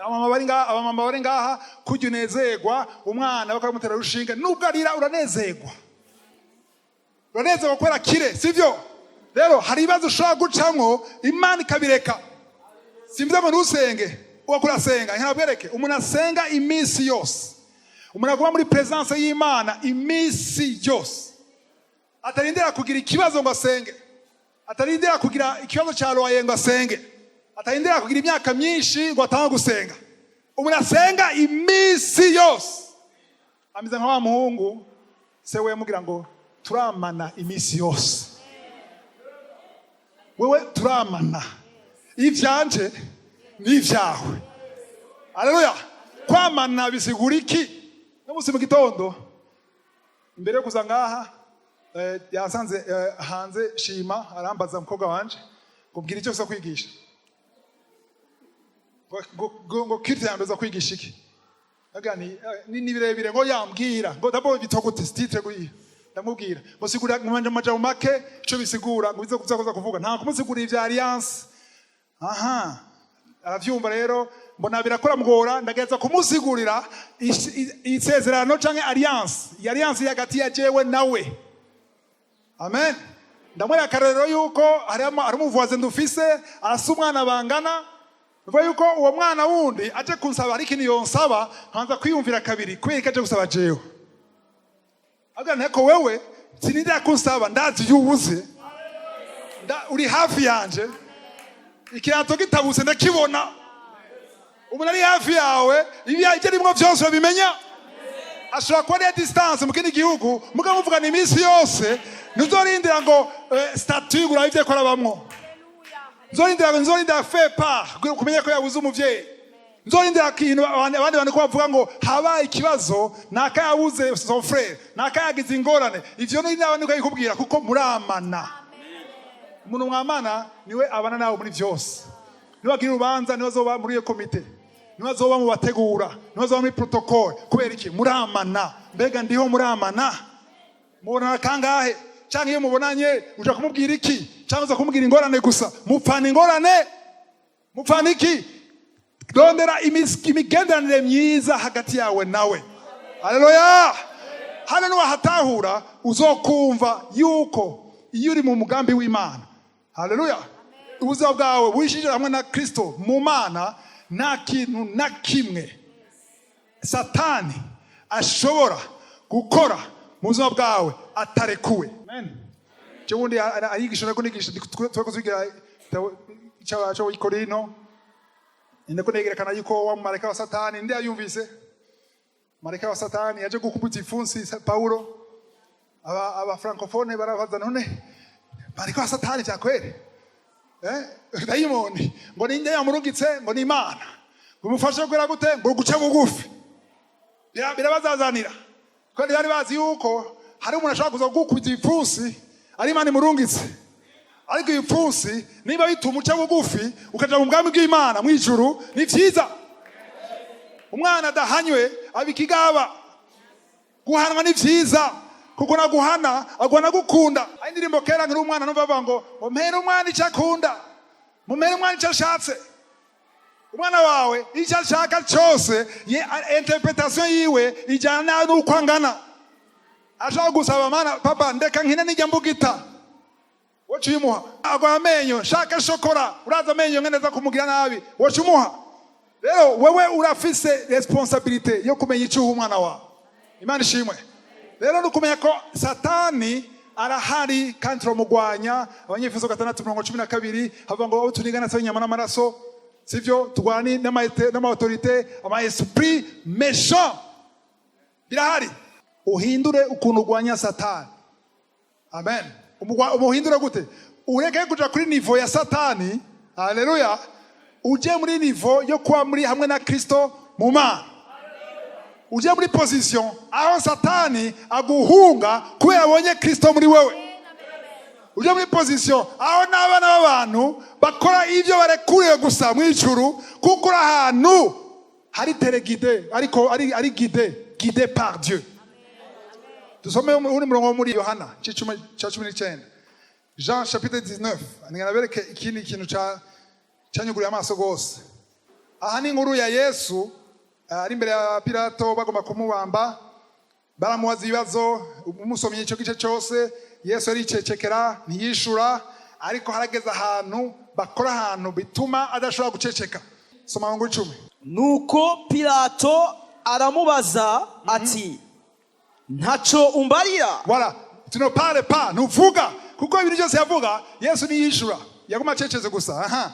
Speaker 1: Abamama bari ngaha, kujya unezerwa umwana bakamutera urushinge, nubwo arira uranezerwa, uranezerwa kubera kire, sivyo? Rero hari ibibazo ushobora gucamwo Imana ikabireka. Simvuze ngo ntusenge. Uwo kurasenga, ntabwereke umuntu asenga iminsi yose, umuntu aguma muri présence y'Imana iminsi yose, atarindira kugira ikibazo ngo asenge, atarindira kugira ikibazo cya loyer ngo asenge, atarindira kugira imyaka myinshi ngo atange gusenga. Umuntu asenga iminsi yose ameze nka wa muhungu se we yamubwira ngo: "Turamana iminsi yose, wewe turamana, ivyanje n'ivyawe." Aleluya! Kwamana bisigura iki? N'umunsi mu gitondo imbere yo kuza ngaha, yasanze hanze shima, arambaza, umukobwa wanje, ngo: "Mbwira icyo uza kwigisha." Ngo culte ya mbere uza kwigisha iki? Agira ni ni birebire, ngo yambwira ngo d'abord bitwa gute, titre guyi. Ndamubwira ngo sigura mu majambo make ico bisigura, ngo bize kuza kuvuga nta kumusigurira ivya alliance. Aha aravyumva. Rero mbona birakora mugora, ndagerageza kumusigurira isezerano canke alliance, iyi alliance iri hagati ya jewe nawe. Amen. Ndamwereka akarorero yuko hari umuvuwaze ndufise, arasa umwana bangana. Bivuga yuko uwo mwana wundi aje kunsaba, hari ikintu yonsaba nkanza kwiyumvira kabiri kubera ko aje gusaba jewe. Avuga nteko wewe sinindira kunsaba, ndazi iyo ubuze. Uri hafi yanje, ikirato gitabutse ndakibona. Umuntu ari hafi yawe, ibyo arimwo byose urabimenya. Ashobora kuba ari distance mu kindi gihugu, mugabo muvugana iminsi yose. Ntuzorindira ngo statut ngo urabe ibyo arabamwo. Nzorindira ngo nzorindira faire-part kumenya ko yabuze umuvyeyi, nzorindira ikintu abandi bantu ko bavuga ngo habaye ikibazo, naka yabuze son frère, naka yagize ingorane. Ivyo ni n'abandi ko kuko muramana. Umuntu mwamana niwe abana nawe muri byose, niwe agira urubanza, niwe azoba muri iyo komite, niwe azoba mu bategura, niwe azoba muri protocole. Kubera iki? Muramana. Mbega ndiho muramana? Mubonana kangahe? Cyangwa iyo mubonanye uja kumubwira iki? Cyangwa uza kumubwira ingorane gusa? Mupfana ingorane, mupfana iki? Rondera imigenderanire myiza hagati yawe nawe. Haleluya! Hano niwahatahura, uzokumva yuko iyo uri mu mugambi w'Imana, haleluya, ubuzima bwawe wishije hamwe na Kristo mu Mana, nta kintu na kimwe Satani ashobora gukora mu buzima bwawe atarekuwe. Amen. Cyo wundi arigisha, nako nigisha twe kuzigira cyo Korino, ndiko negerekana yuko wa marayika wa Satani, ndi yayumvise, marayika wa Satani yaje gukubita ifunsi Paulo. Aba francophone barabaza: "None marayika wa Satani vya kweli, dayimoni, ngo ninde yamurungitse?" Ngo ni Imana, ngo mufashe kugera gute? Ngo guca bugufi. Birabazazanira kandi bari bazi yuko hari umuntu ashobora kuza gukubita ibipfunsi ari Imana imurungitse. Ariko ibipfunsi niba bituma uca bugufi ukaja mu bwami bw'Imana mu ijuru, ni vyiza. Umwana adahanywe aba ikigaba. Guhanwa ni vyiza, kuko naguhana aguhana gukunda. Ari indirimbo kera nkiri umwana numva bavuga ngo: "Mumpere umwana icyo akunda, mumpere umwana icyo ashatse." Umwana wawe icyo ashaka cyose, ye interpretation yiwe ijyana n'uko angana. Ashaka gusaba: "Mana, papa, ndeka nkine nijya mbugita." Woca uyimuha. Agwa amenyo: "Shaka shokora." Uraza amenyo neza kumugira nabi, woca umuha. Rero wewe urafise responsabilité yo kumenya icyo uha umwana wawe. Imana ishimwe. Rero ni ukumenya ko Satani arahari kandi turamugwanya. Abanyefeso 6:12 havuga ngo: "Abo tunigana se inyama n'amaraso, sivyo, turwana n'ama autorité, ama esprit méchant." Birahari. Uhindure ukuntu urwanya Satani. Amen. Umuhindure gute? Ureke kuja kuri niveau ya Satani, haleluya, uje muri niveau yo kuba muri hamwe na Kristo mu Mana. Uje muri position aho Satani aguhunga kubera abonye Kristo muri wewe. Uje muri position aho n'abana b'abantu bakora ibyo barekuriwe gusa mu ijuru, kuko uri ahantu hari téléguidé, ariko ari guidé par Dieu. Dusome uri murongo wo muri Yohana cya 19, Jean chapitre 19. Ngira ikindi kintu ca cyanyuguriye amaso rwose. Aha ni inkuru ya Yesu ari imbere ya Pilato, bagomba kumubamba, baramubaza ibibazo. Umusomye icyo gice cyose, Yesu yaricecekera, ntiyishura. Ariko harageze ahantu bakora ahantu bituma adashobora guceceka. Soma ngo 10.
Speaker 2: Nuko Pilato aramubaza ati: "Ntaco umbarira?"
Speaker 1: Voilà, tu ne parles pas, ntuvuga. Kuko ibintu byose yavuga, Yesu ntiyishura, yaguma acecetse gusa. Aha.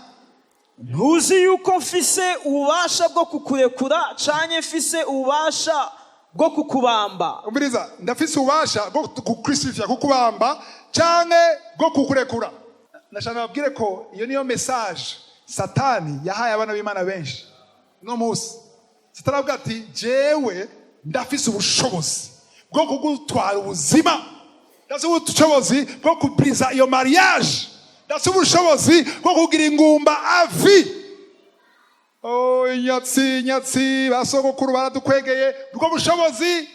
Speaker 2: Ntuzi yuko mfise ububasha bwo kukurekura canke mfise ububasha bwo kukubamba?
Speaker 1: Umviriza, ndafise ububasha bwo kucrucifia, kukubamba, canke bwo kukurekura. Ndashaka babwire ko iyo niyo message Satani yahaye abana b'Imana benshi uno munsi. Satani avuga ati: "Jewe ndafise ubushobozi bwo kugutwara ubuzima, ndafise ubushobozi bwo kubriza iyo mariage, ndafise ubushobozi bwo kugira ingumba à vie." Oh, inyatsi, inyatsi, basogokuru baradukwegeye. Ubwo bushobozi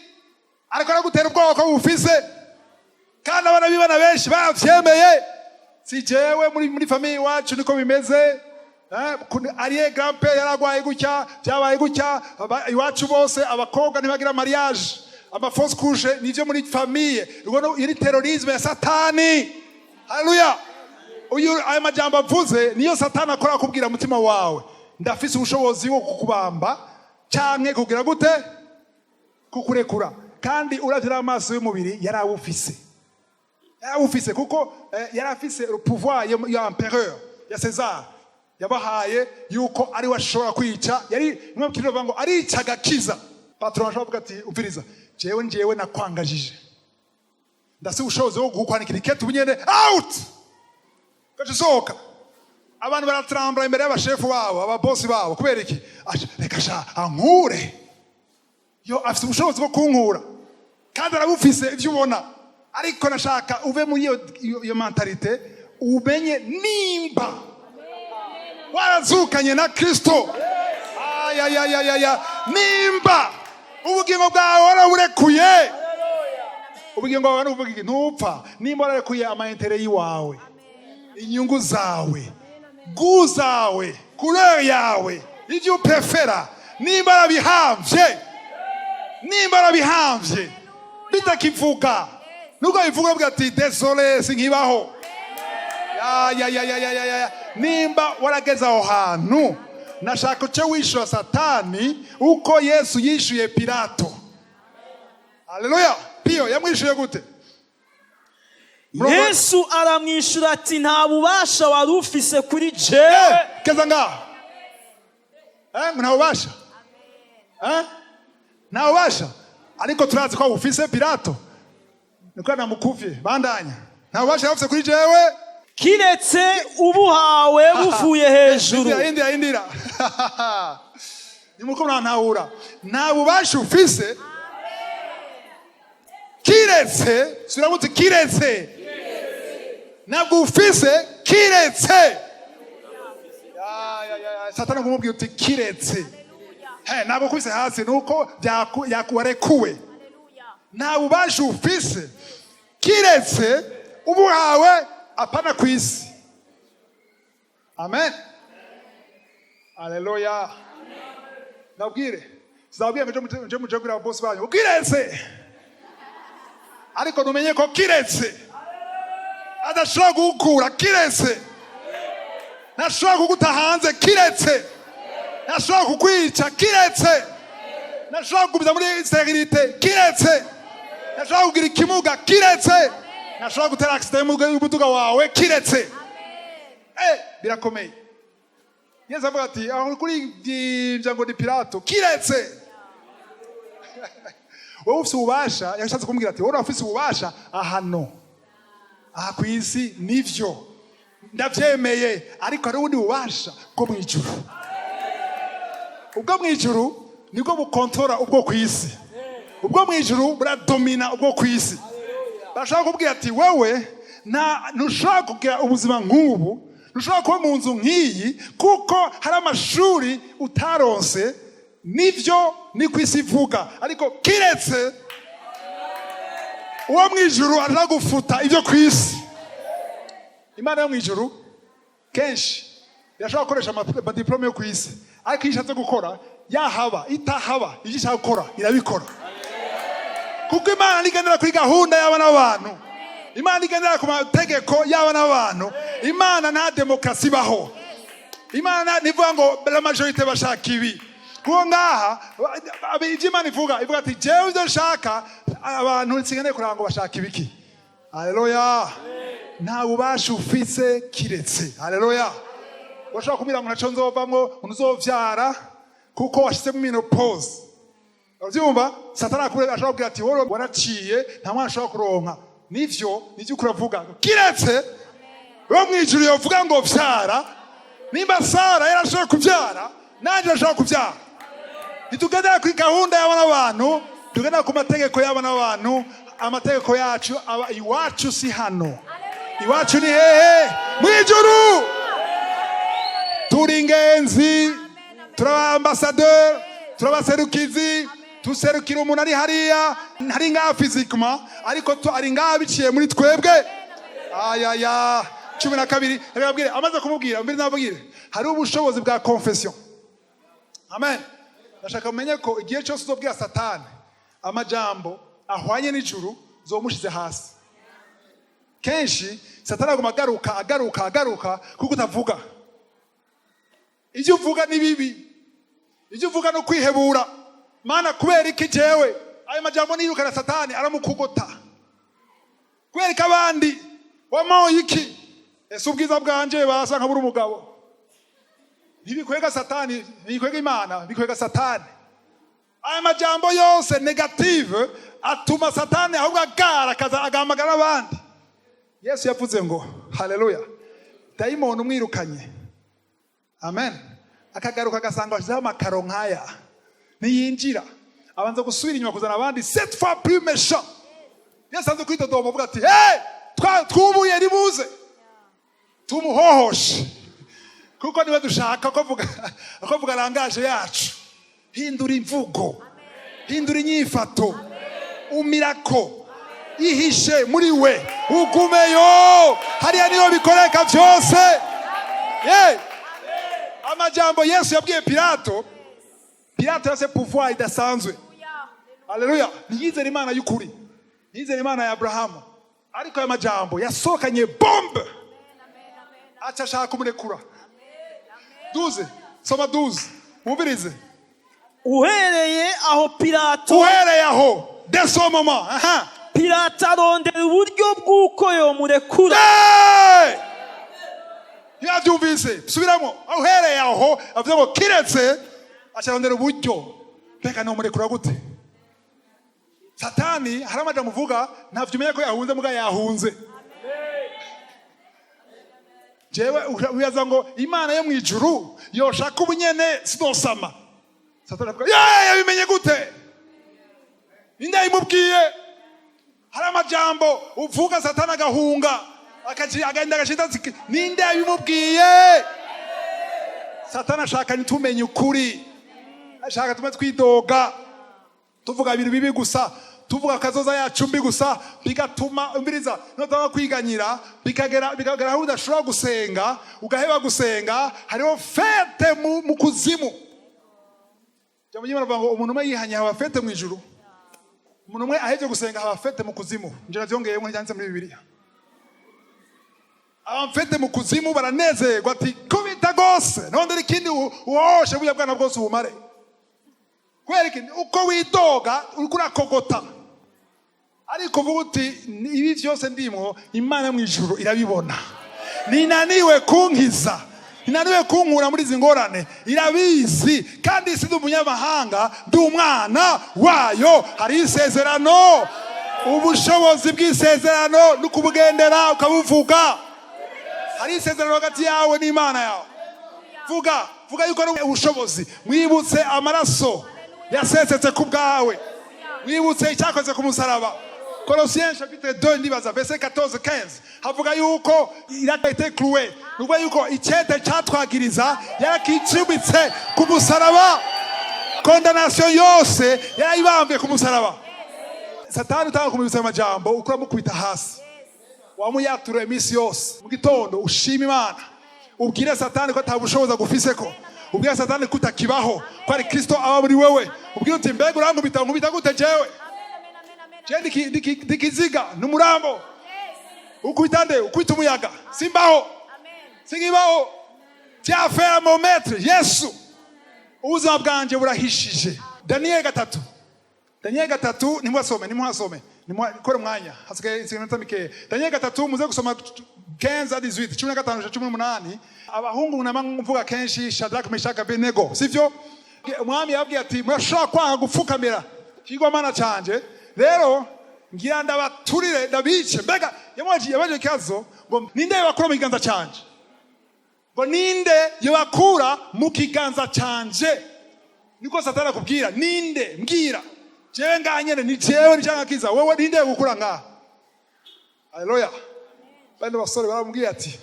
Speaker 1: ariko aragutera ubwoba ko bufise, kandi abana b'Imana benshi bavyemeye. Si jewe, muri famille iwacu niko bimeze. Ariye grand-père yaragwaye gutya, byabaye gutya, iwacu bose abakobwa ntibagira mariage, amafausses couches nivyo muri famille. Ubwo iyo ni terrorisme ya Satani. Haleluya! Uyu aya majambo avuze niyo Satani akora, akubwira umutima wawe: "Ndafise ubushobozi bwo kukubamba canke kugira gute, kukurekura." Kandi uravye n'amaso y'umubiri, yarawufise, yarawufise, kuko yari afise le pouvoir ya empereur, ya César, yabahaye yuko ari we ashobora kwica. Yari nimwe bavuga ngo arica agakiza. Patron ashobora kuvuga ati: "Umviriza, jewe njewe nakwangajije, ndafise ubushobozi bwo kukwandikira ikete ubu nyene, out, gaca usohoka." Abantu baratrambura imbere y'abashefu babo, ababosi babo. Kubera iki? Reka sha ankure, yo afite ubushobozi bwo kunkura, kandi arabufise ibyo ubona. Ariko nashaka uve muri iyo mentalité, umenye nimba warazukanye na Kristo. Ayayayaya, nimba ubugingo bwawe waraburekuye, ubugingo bwawe ni ukuvuga iki? Ntupfa. Nimba wararekuye ama intérêts y'iwawe, inyungu zawe, goût zawe, couleur yawe, ibyo uprefera, nimba warabihamvye, nimba warabihamvye bitakivuga, nubwo bivuga, uvuga ati: "Désolé, sinkibaho." Ya ya ya ya ya ya ya, nimba warageze aho hantu, nashaka uce wishura Satani uko Yesu yishuye Pilato. Haleluya! Piyo yamwishuye gute?
Speaker 2: Yesu aramwishyura ati: "Nta bubasha wari ufise kuri jewe."
Speaker 1: Keza ngaho. Nta bubasha. Nta bubasha, ariko turazi ko bufise Pilato, niko namukuvye. Bandanya. Nta bubasha yafise kuri jewe
Speaker 2: kiretse ubuhawe buvuye hejuru.
Speaker 1: Indira, indira, indira! Nimuko murantahura? Nta bubasha ufise kiretse, suramutse, kiretse, ntabwo ufise kiretse. Ya, ya, ya, ya. Satani kumubwira uti: "Kiretse." He, ntabwo ukubise hasi, nuko warekuwe. Nta bubasha ufise kiretse ubuhawe, apana ku isi. Amen, aleluya! Nabwire, sinababwiye ngo nje muje kubwira ababosi banyu kiretse, ariko numenye ko kiretse adashobora kugukura, kiretse ntashobora kuguta hanze, kiretse ntashobora kukwica, kiretse ntashobora kugumiza muri stérilité, kiretse ntashobora kugira ikimuga, kiretse ntashobora gutera accident y'umuduga wawe, kiretse. Birakomeye. Yesu avuga ati: "Aho kuri ibyo ngo ni Pilato, kiretse wowe ufite ububasha." Yashatse kumubwira ati: "Wowe urafise ububasha ahano aha ku isi, nivyo, ndavyemeye, ariko hari ubundi bubasha bwo mu ijuru. Ubwo mu ijuru nibwo bukontora ubwo ku isi. Ubwo mu ijuru buradomina ubwo ku isi." Bashaka kubwira ati: "Wewe nta ntushobora kugira ubuzima nk'ubu, ntushobora kuba mu nzu nk'iyi, kuko hari amashuri utaronse. Nivyo, ni ku isi ivuga, ariko kiretse uwo mu ijuru aza gufuta ibyo ku isi." Imana yo mu ijuru kenshi irashobora gukoresha amadiplômes yo ku isi, ariko iyo ishatse gukora, yahaba itahaba, ibyo ishaka gukora irabikora, kuko Imana ntigendera kuri gahunda y'abana b'abantu. Imana igendera ku mategeko y'abana b'abantu. Imana nta demokarasi ibaho. Imana ntivuga ngo la majorité bashaka ibi, kuko ngaha ibyo Imana ivuga, ivuga ati: "Jewe ibyo nshaka, abantu nsigaye kuranga ngo bashaka ibiki." Haleluya! Nta bubasha ufise kiretse, haleluya. Urashobora kumubwira ngo ntaco nzovamwo, ntuzovyara kuko washizemo ménopause. Uravyumva? Satani akubwira, ashobora kubwira ati: "Wowe waraciye, nta mwana ashobora kuronka." Nivyo ukuravuga, kiretse wo mwijuru yovuga ngo vyara. Nimba Sara yarashoboye kuvyara, nanje ashobora kuvyara. Ntitugendera kuri gahunda y'abana b'abantu, tugendera ku mategeko y'abana b'abantu. Amategeko yacu aba iwacu, si hano. Iwacu ni hehe? Mwijuru. Turi ingenzi, turi ambasaderi, turi abaserukizi. Tuserukira umuntu ari hariya, ntari ngaha physiquement, ariko ari ngaha biciye muri twebwe. Ayaya, 12. Reka babwire, amaze kumubwira mbere, nababwire hariho ubushobozi bwa confession. Amen. Ndashaka mumenye ko igihe cyose uzobwira Satani amajambo ahwanye n'ijuru, uzomushize hasi. Kenshi Satani aguma agaruka, agaruka, agaruka, kuko utavuga. Ibyo uvuga ni bibi, ibyo uvuga no kwihebura. Mana, kubera iki jewe? Ayo majambo niyirukana Satani, aramukugota. Kubera ko abandi wamoye iki? Ese ubwiza bwanje basa nkabura umugabo? Ntibikwega Satani, ntibikwega Imana, bikwega Satani. Aya majambo yose négative atuma Satani ahubwo agara, akaza agahamagara abandi. Yesu yavuze ngo, haleluya, dayimoni umwirukanye, amen, akagaruka agasanga washyizeho amakaro nk'aya, ntiyinjira, abanza gusubira inyuma kuzana abandi sept fois plus méchant. Yesu aze kwitodoma, avuga ati: "Hey, twubuye, ribuze tumuhohoshe," kuko niba dushaka ko avuga langage yacu. Hindura imvugo, hindura inyifato, umirako, ihishe muri we, ugumeyo hariya, niyo bikoreka byose. Ye amajambo Yesu yabwiye Pilato. Pilato yase pouvoir idasanzwe. Haleluya. Ntiyizere Imana y'ukuri, ntiyizere Imana ya Aburahamu, ariko aya majambo yasohokanye bombe, aca ashaka kumurekura. 12, soma 12, wumvirize.
Speaker 2: Uhereye aho Pilato
Speaker 1: Uhereye aho, dès ce moment, aha.
Speaker 2: Pilato arondera uburyo bw'uko yomurekura.
Speaker 1: Hey! Ntiyabyumvise? Subiramo. Uhereye aho, avuze ngo kiretse, acarondera uburyo, mbega nomurekura gute? Satani hari amajambo uvuga, ntavyo umenya ko yahunze, muga yahunze. Jewe wibaza ngo Imana yo mu ijuru yoshaka ubunyene sinosama. Satani avuga: "Ye, yabimenye gute? Ninde yabimubwiye?" Hari amajambo uvuga, Satani agahunga, agenda agashita ati: "Ninde yabimubwiye?" Satani ashaka ntitumenye ukuri, ashaka tume twidoga, tuvuga ibintu bibi gusa, tuvuga akazoza yacu mbi gusa, bigatuma, umviriza, notanga kwiganyira, bikagera aho udashobora gusenga, ugaheba gusenga. Hariho fête mu kuzimu. Ijambo ry'Imana rivuga ngo umuntu umwe yihanye haba fête mu ijuru, umuntu umwe ahevye gusenga haba fête mu kuzimu. Nje navyongeyemo, ntibyanditse muri Bibiliya. Abamfete mu kuzimu baranezerwa, ati: "Kubita gose, nondera ikindi, uhohoshe burya bwana bwose ubumare." Kubera iki? Uko widoga, uriko urakogota, ariko uvuga uti: "Ibi byose ndimwo, Imana yo mu ijuru irabibona, ninaniwe kunkiza, ninaniwe kunkura muri izi ngorane, irabizi. Kandi si ndi umunyamahanga, ndi umwana wayo." Hari isezerano. Ubushobozi bw'isezerano ni ukubugendera, ukabuvuga. Hari isezerano hagati yawe n'Imana yawe. Vuga, vuga yuko ari ubushobozi. Mwibutse amaraso yasesetse ku bwawe, mwibutse icyakoze ku musaraba. Colossiens chapitre 2, ndibaza verset 14, 15, havuga yuko il a été cloué, nukuvuga yuko icyete cyatwagiriza yarakicumitse ku musaraba. Condamnation yose yarayibambiye ku musaraba. Satani utanga kumwibutsa ayo majambo, uko uramukubita hasi, wamuyatura iminsi yose. Mu gitondo ushima Imana, ubwire Satani ko ata bushobozi agufise, ko ubwire Satani ko utakibaho, ko ari Kristo aba muri wewe. Ubwire uti: "Mbega urankubita, nkubita gute jewe? Je ndikiziga n'umurambo. Ukubita nde? Ukubita umuyaga. Simbaho, sinkibaho. J'ai affaire à mon maître Yesu. Ubuzima bwanje burahishije." Daniel 3. Daniel 3, nimuhasome, nimuhasome, nimukore umwanya, hasigaye iminota mikeya. Daniel 3, muze gusoma 15 à 18, 15, 18. Abahungu nama mvuga kenshi, Shadrach, Meshach, Abednego, sivyo? Umwami yababwiye ati: "Murashobora kwanga gupfukamira ikigwamana canje, rero ngira ndabaturire, ndabice." Mbega yabaje ikibazo ngo: "Ninde yobakura mu kiganza canje?" Ngo: "Ninde yobakura mu kiganza canje?" Niko Satani akubwira: "Ninde? Mbwira jewe ngaha nyene, ni jewe nicanga kiza wewe, ninde gukura ngaha?" Haleluya! Bandi basore baramubwiye ati: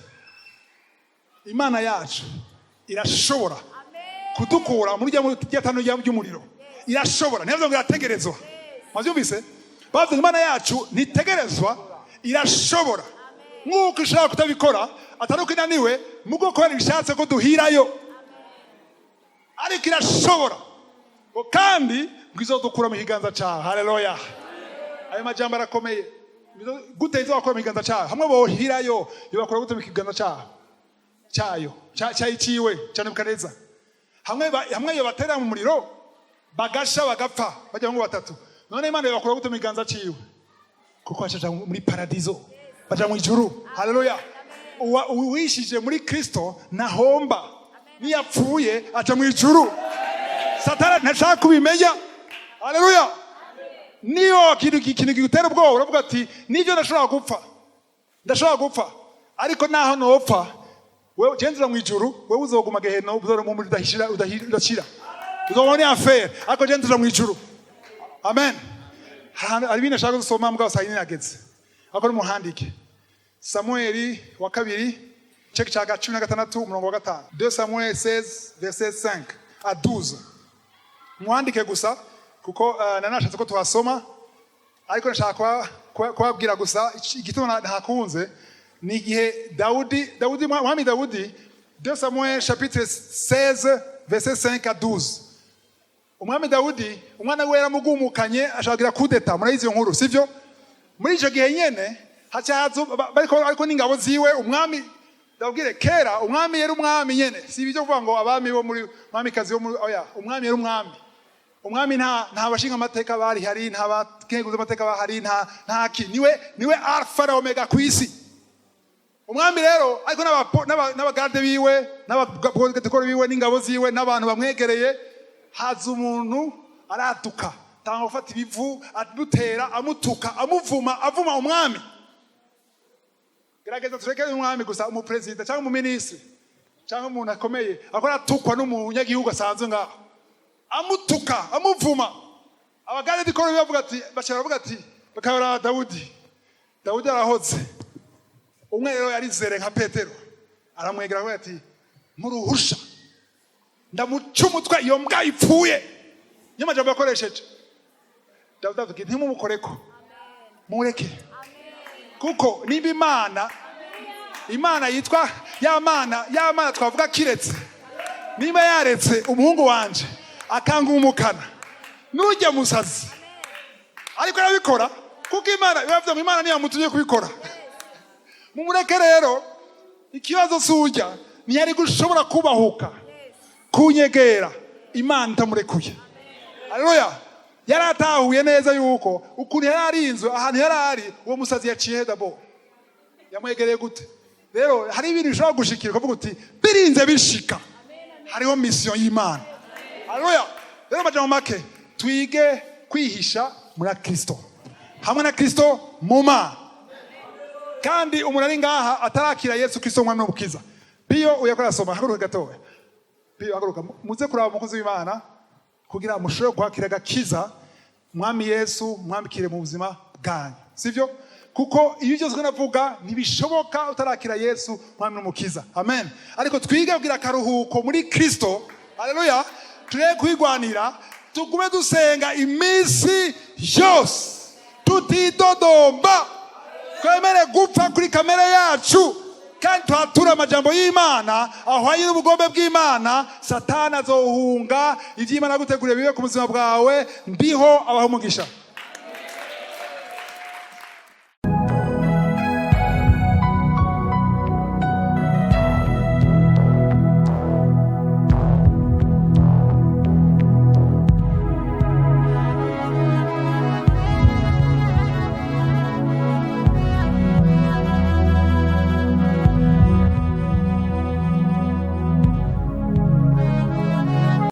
Speaker 1: "Imana yacu irashobora kudukura muri rya tanu ry'umuriro, irashobora." Ntibavuze ngo irategerezwa. Mwabyumvise? Bavuze ngo Imana yacu ntitegerezwa, irashobora. Nk'uko ishobora kutabikora, atari uko inaniwe, mugo kubera ibishatse ko duhirayo, ariko irashobora. Ngo kandi ngo izodukura mu kiganza cyawe. Haleluya! Ayo majambo arakomeye. Gute izobakura mu kiganza cyawe? Hamwe bohirayo, yobakura gute mu kiganza cyawe, cyayo, cyayiciwe cya Nebukadneza? Hamwe yobatera mu muriro bagasha, bagapfa, bajya ngo batatu, none Imana yobakura gute mu kiganza ciwe? Kuko bacaja muri paradizo, baja mu ijuru. Haleluya! Uwishije muri Kristo ntahomba, niyapfuye aja mu ijuru. Satani ntashaka kubimenya. Haleluya! Niyo ikintu kigutera ubwoba, uravuga ati: "Nibyo, ndashobora gupfa, ndashobora gupfa, ariko naho nopfa, wewe jenzura mu ijuru, wewe uzoguma geheno, uzora mu muriro udahishira, udashira, uzobona ni affaire, ariko jenzura mu ijuru." Amen. Hari ibintu nashaka gusoma mbwa saa yine yageze, ariko nimuhandike. Samueli wa kabiri, igice cya 16, umurongo wa 5, 2 Samuel 16 verset 5 à 12. Mwandike gusa, kuko nanashatse ko tuhasoma, ariko nashaka kubabwira gusa igituma ntakunze ni igihe Dawudi, mwami Dawudi. 2 Samuel chapitre 16 verset 5 à 12. Umwami Dawudi, umwana we yaramugumukanye, ashaka kugira coup d'état. Murayizi iyo nkuru, sivyo? Muri ico gihe nyene haca haza ariko n'ingabo ziwe. Umwami, ndabwire, kera umwami yari umwami nyene, si ibyo kuvuga ngo abami bo muri umwamikazi wo muri, oya, umwami yari umwami. Umwami nta bashinga amateka bari hari, nta bakenguza amateka bahari, nta ki, niwe alpha na omega ku isi. Umwami rero ariko n'abagarde biwe, n'abaprotokole biwe, n'ingabo ziwe, n'abantu bamwegereye, haza umuntu araduka, tanga gufata ibivu, amutera, amutuka, amuvuma, avuma umwami. Gerageza tureke umwami gusa, umuperezida cyangwa umuminisitiri cyangwa umuntu akomeye akora atukwa n'umunyagihugu asanzwe ngaho, amutuka, amuvuma. Abagarde du corps bavuga ati, baca baravuga ati, bakabara Dawudi. Dawudi arahoze. Umwe rero yarizere nka Petero, aramwegera, avuga ati: "Muruhusha ndamuca umutwe iyo mbwa ipfuye." Niyo majambo yakoresheje. Dawudi avuga: "Ntimumukoreko, mureke, kuko niba Imana yitwa ya Mana, ya Mana twavuga kiretse, niba yaretse umuhungu wanje akangumukana nujya musazi, ariko arabikora kuko Imana bibavuze ngo Imana niyo yamutumye kubikora, mumureke." Rero ikibazo si ujya, ntiyari gushobora kubahuka kunyegera Imana itamurekuye. Haleluya! Yari atahuye neza yuko ukuntu yari arinzwe ahantu yari ari, uwo musazi yaciye dabo yamwegereye gute. Rero hari ibintu bishobora gushikira ukavuga uti: "Birinze bishika, hariho mission y'Imana." Haleluya! Rero amajambo make, twige kwihisha muri Kristo, hamwe na Kristo mu Mana. Kandi umuntu ari ngaha atarakira Yesu Kristo umwami n'umukiza, Piyo uyakora, asoma, haguruka gatoya. Piyo, haguruka, muze kuraba umukozi w'Imana kugira mushobore kwakira agakiza, Mwami Yesu mwambikire mu buzima bwanyu, sivyo? Kuko ibi byose navuga ntibishoboka utarakira Yesu mwami n'umukiza. Amen. Ariko twige kugira akaruhuko muri Kristo. Haleluya! Tureke kwigwanira, tugume dusenga iminsi yose tutidodomba, twemere gupfa kuri kamere yacu, kandi tuhature amajambo y'Imana ahwanye n'ubugombe bw'Imana. Satani azohunga. Iby'Imana yaguteguriye bibe ku buzima bwawe. Ndiho abaha umugisha.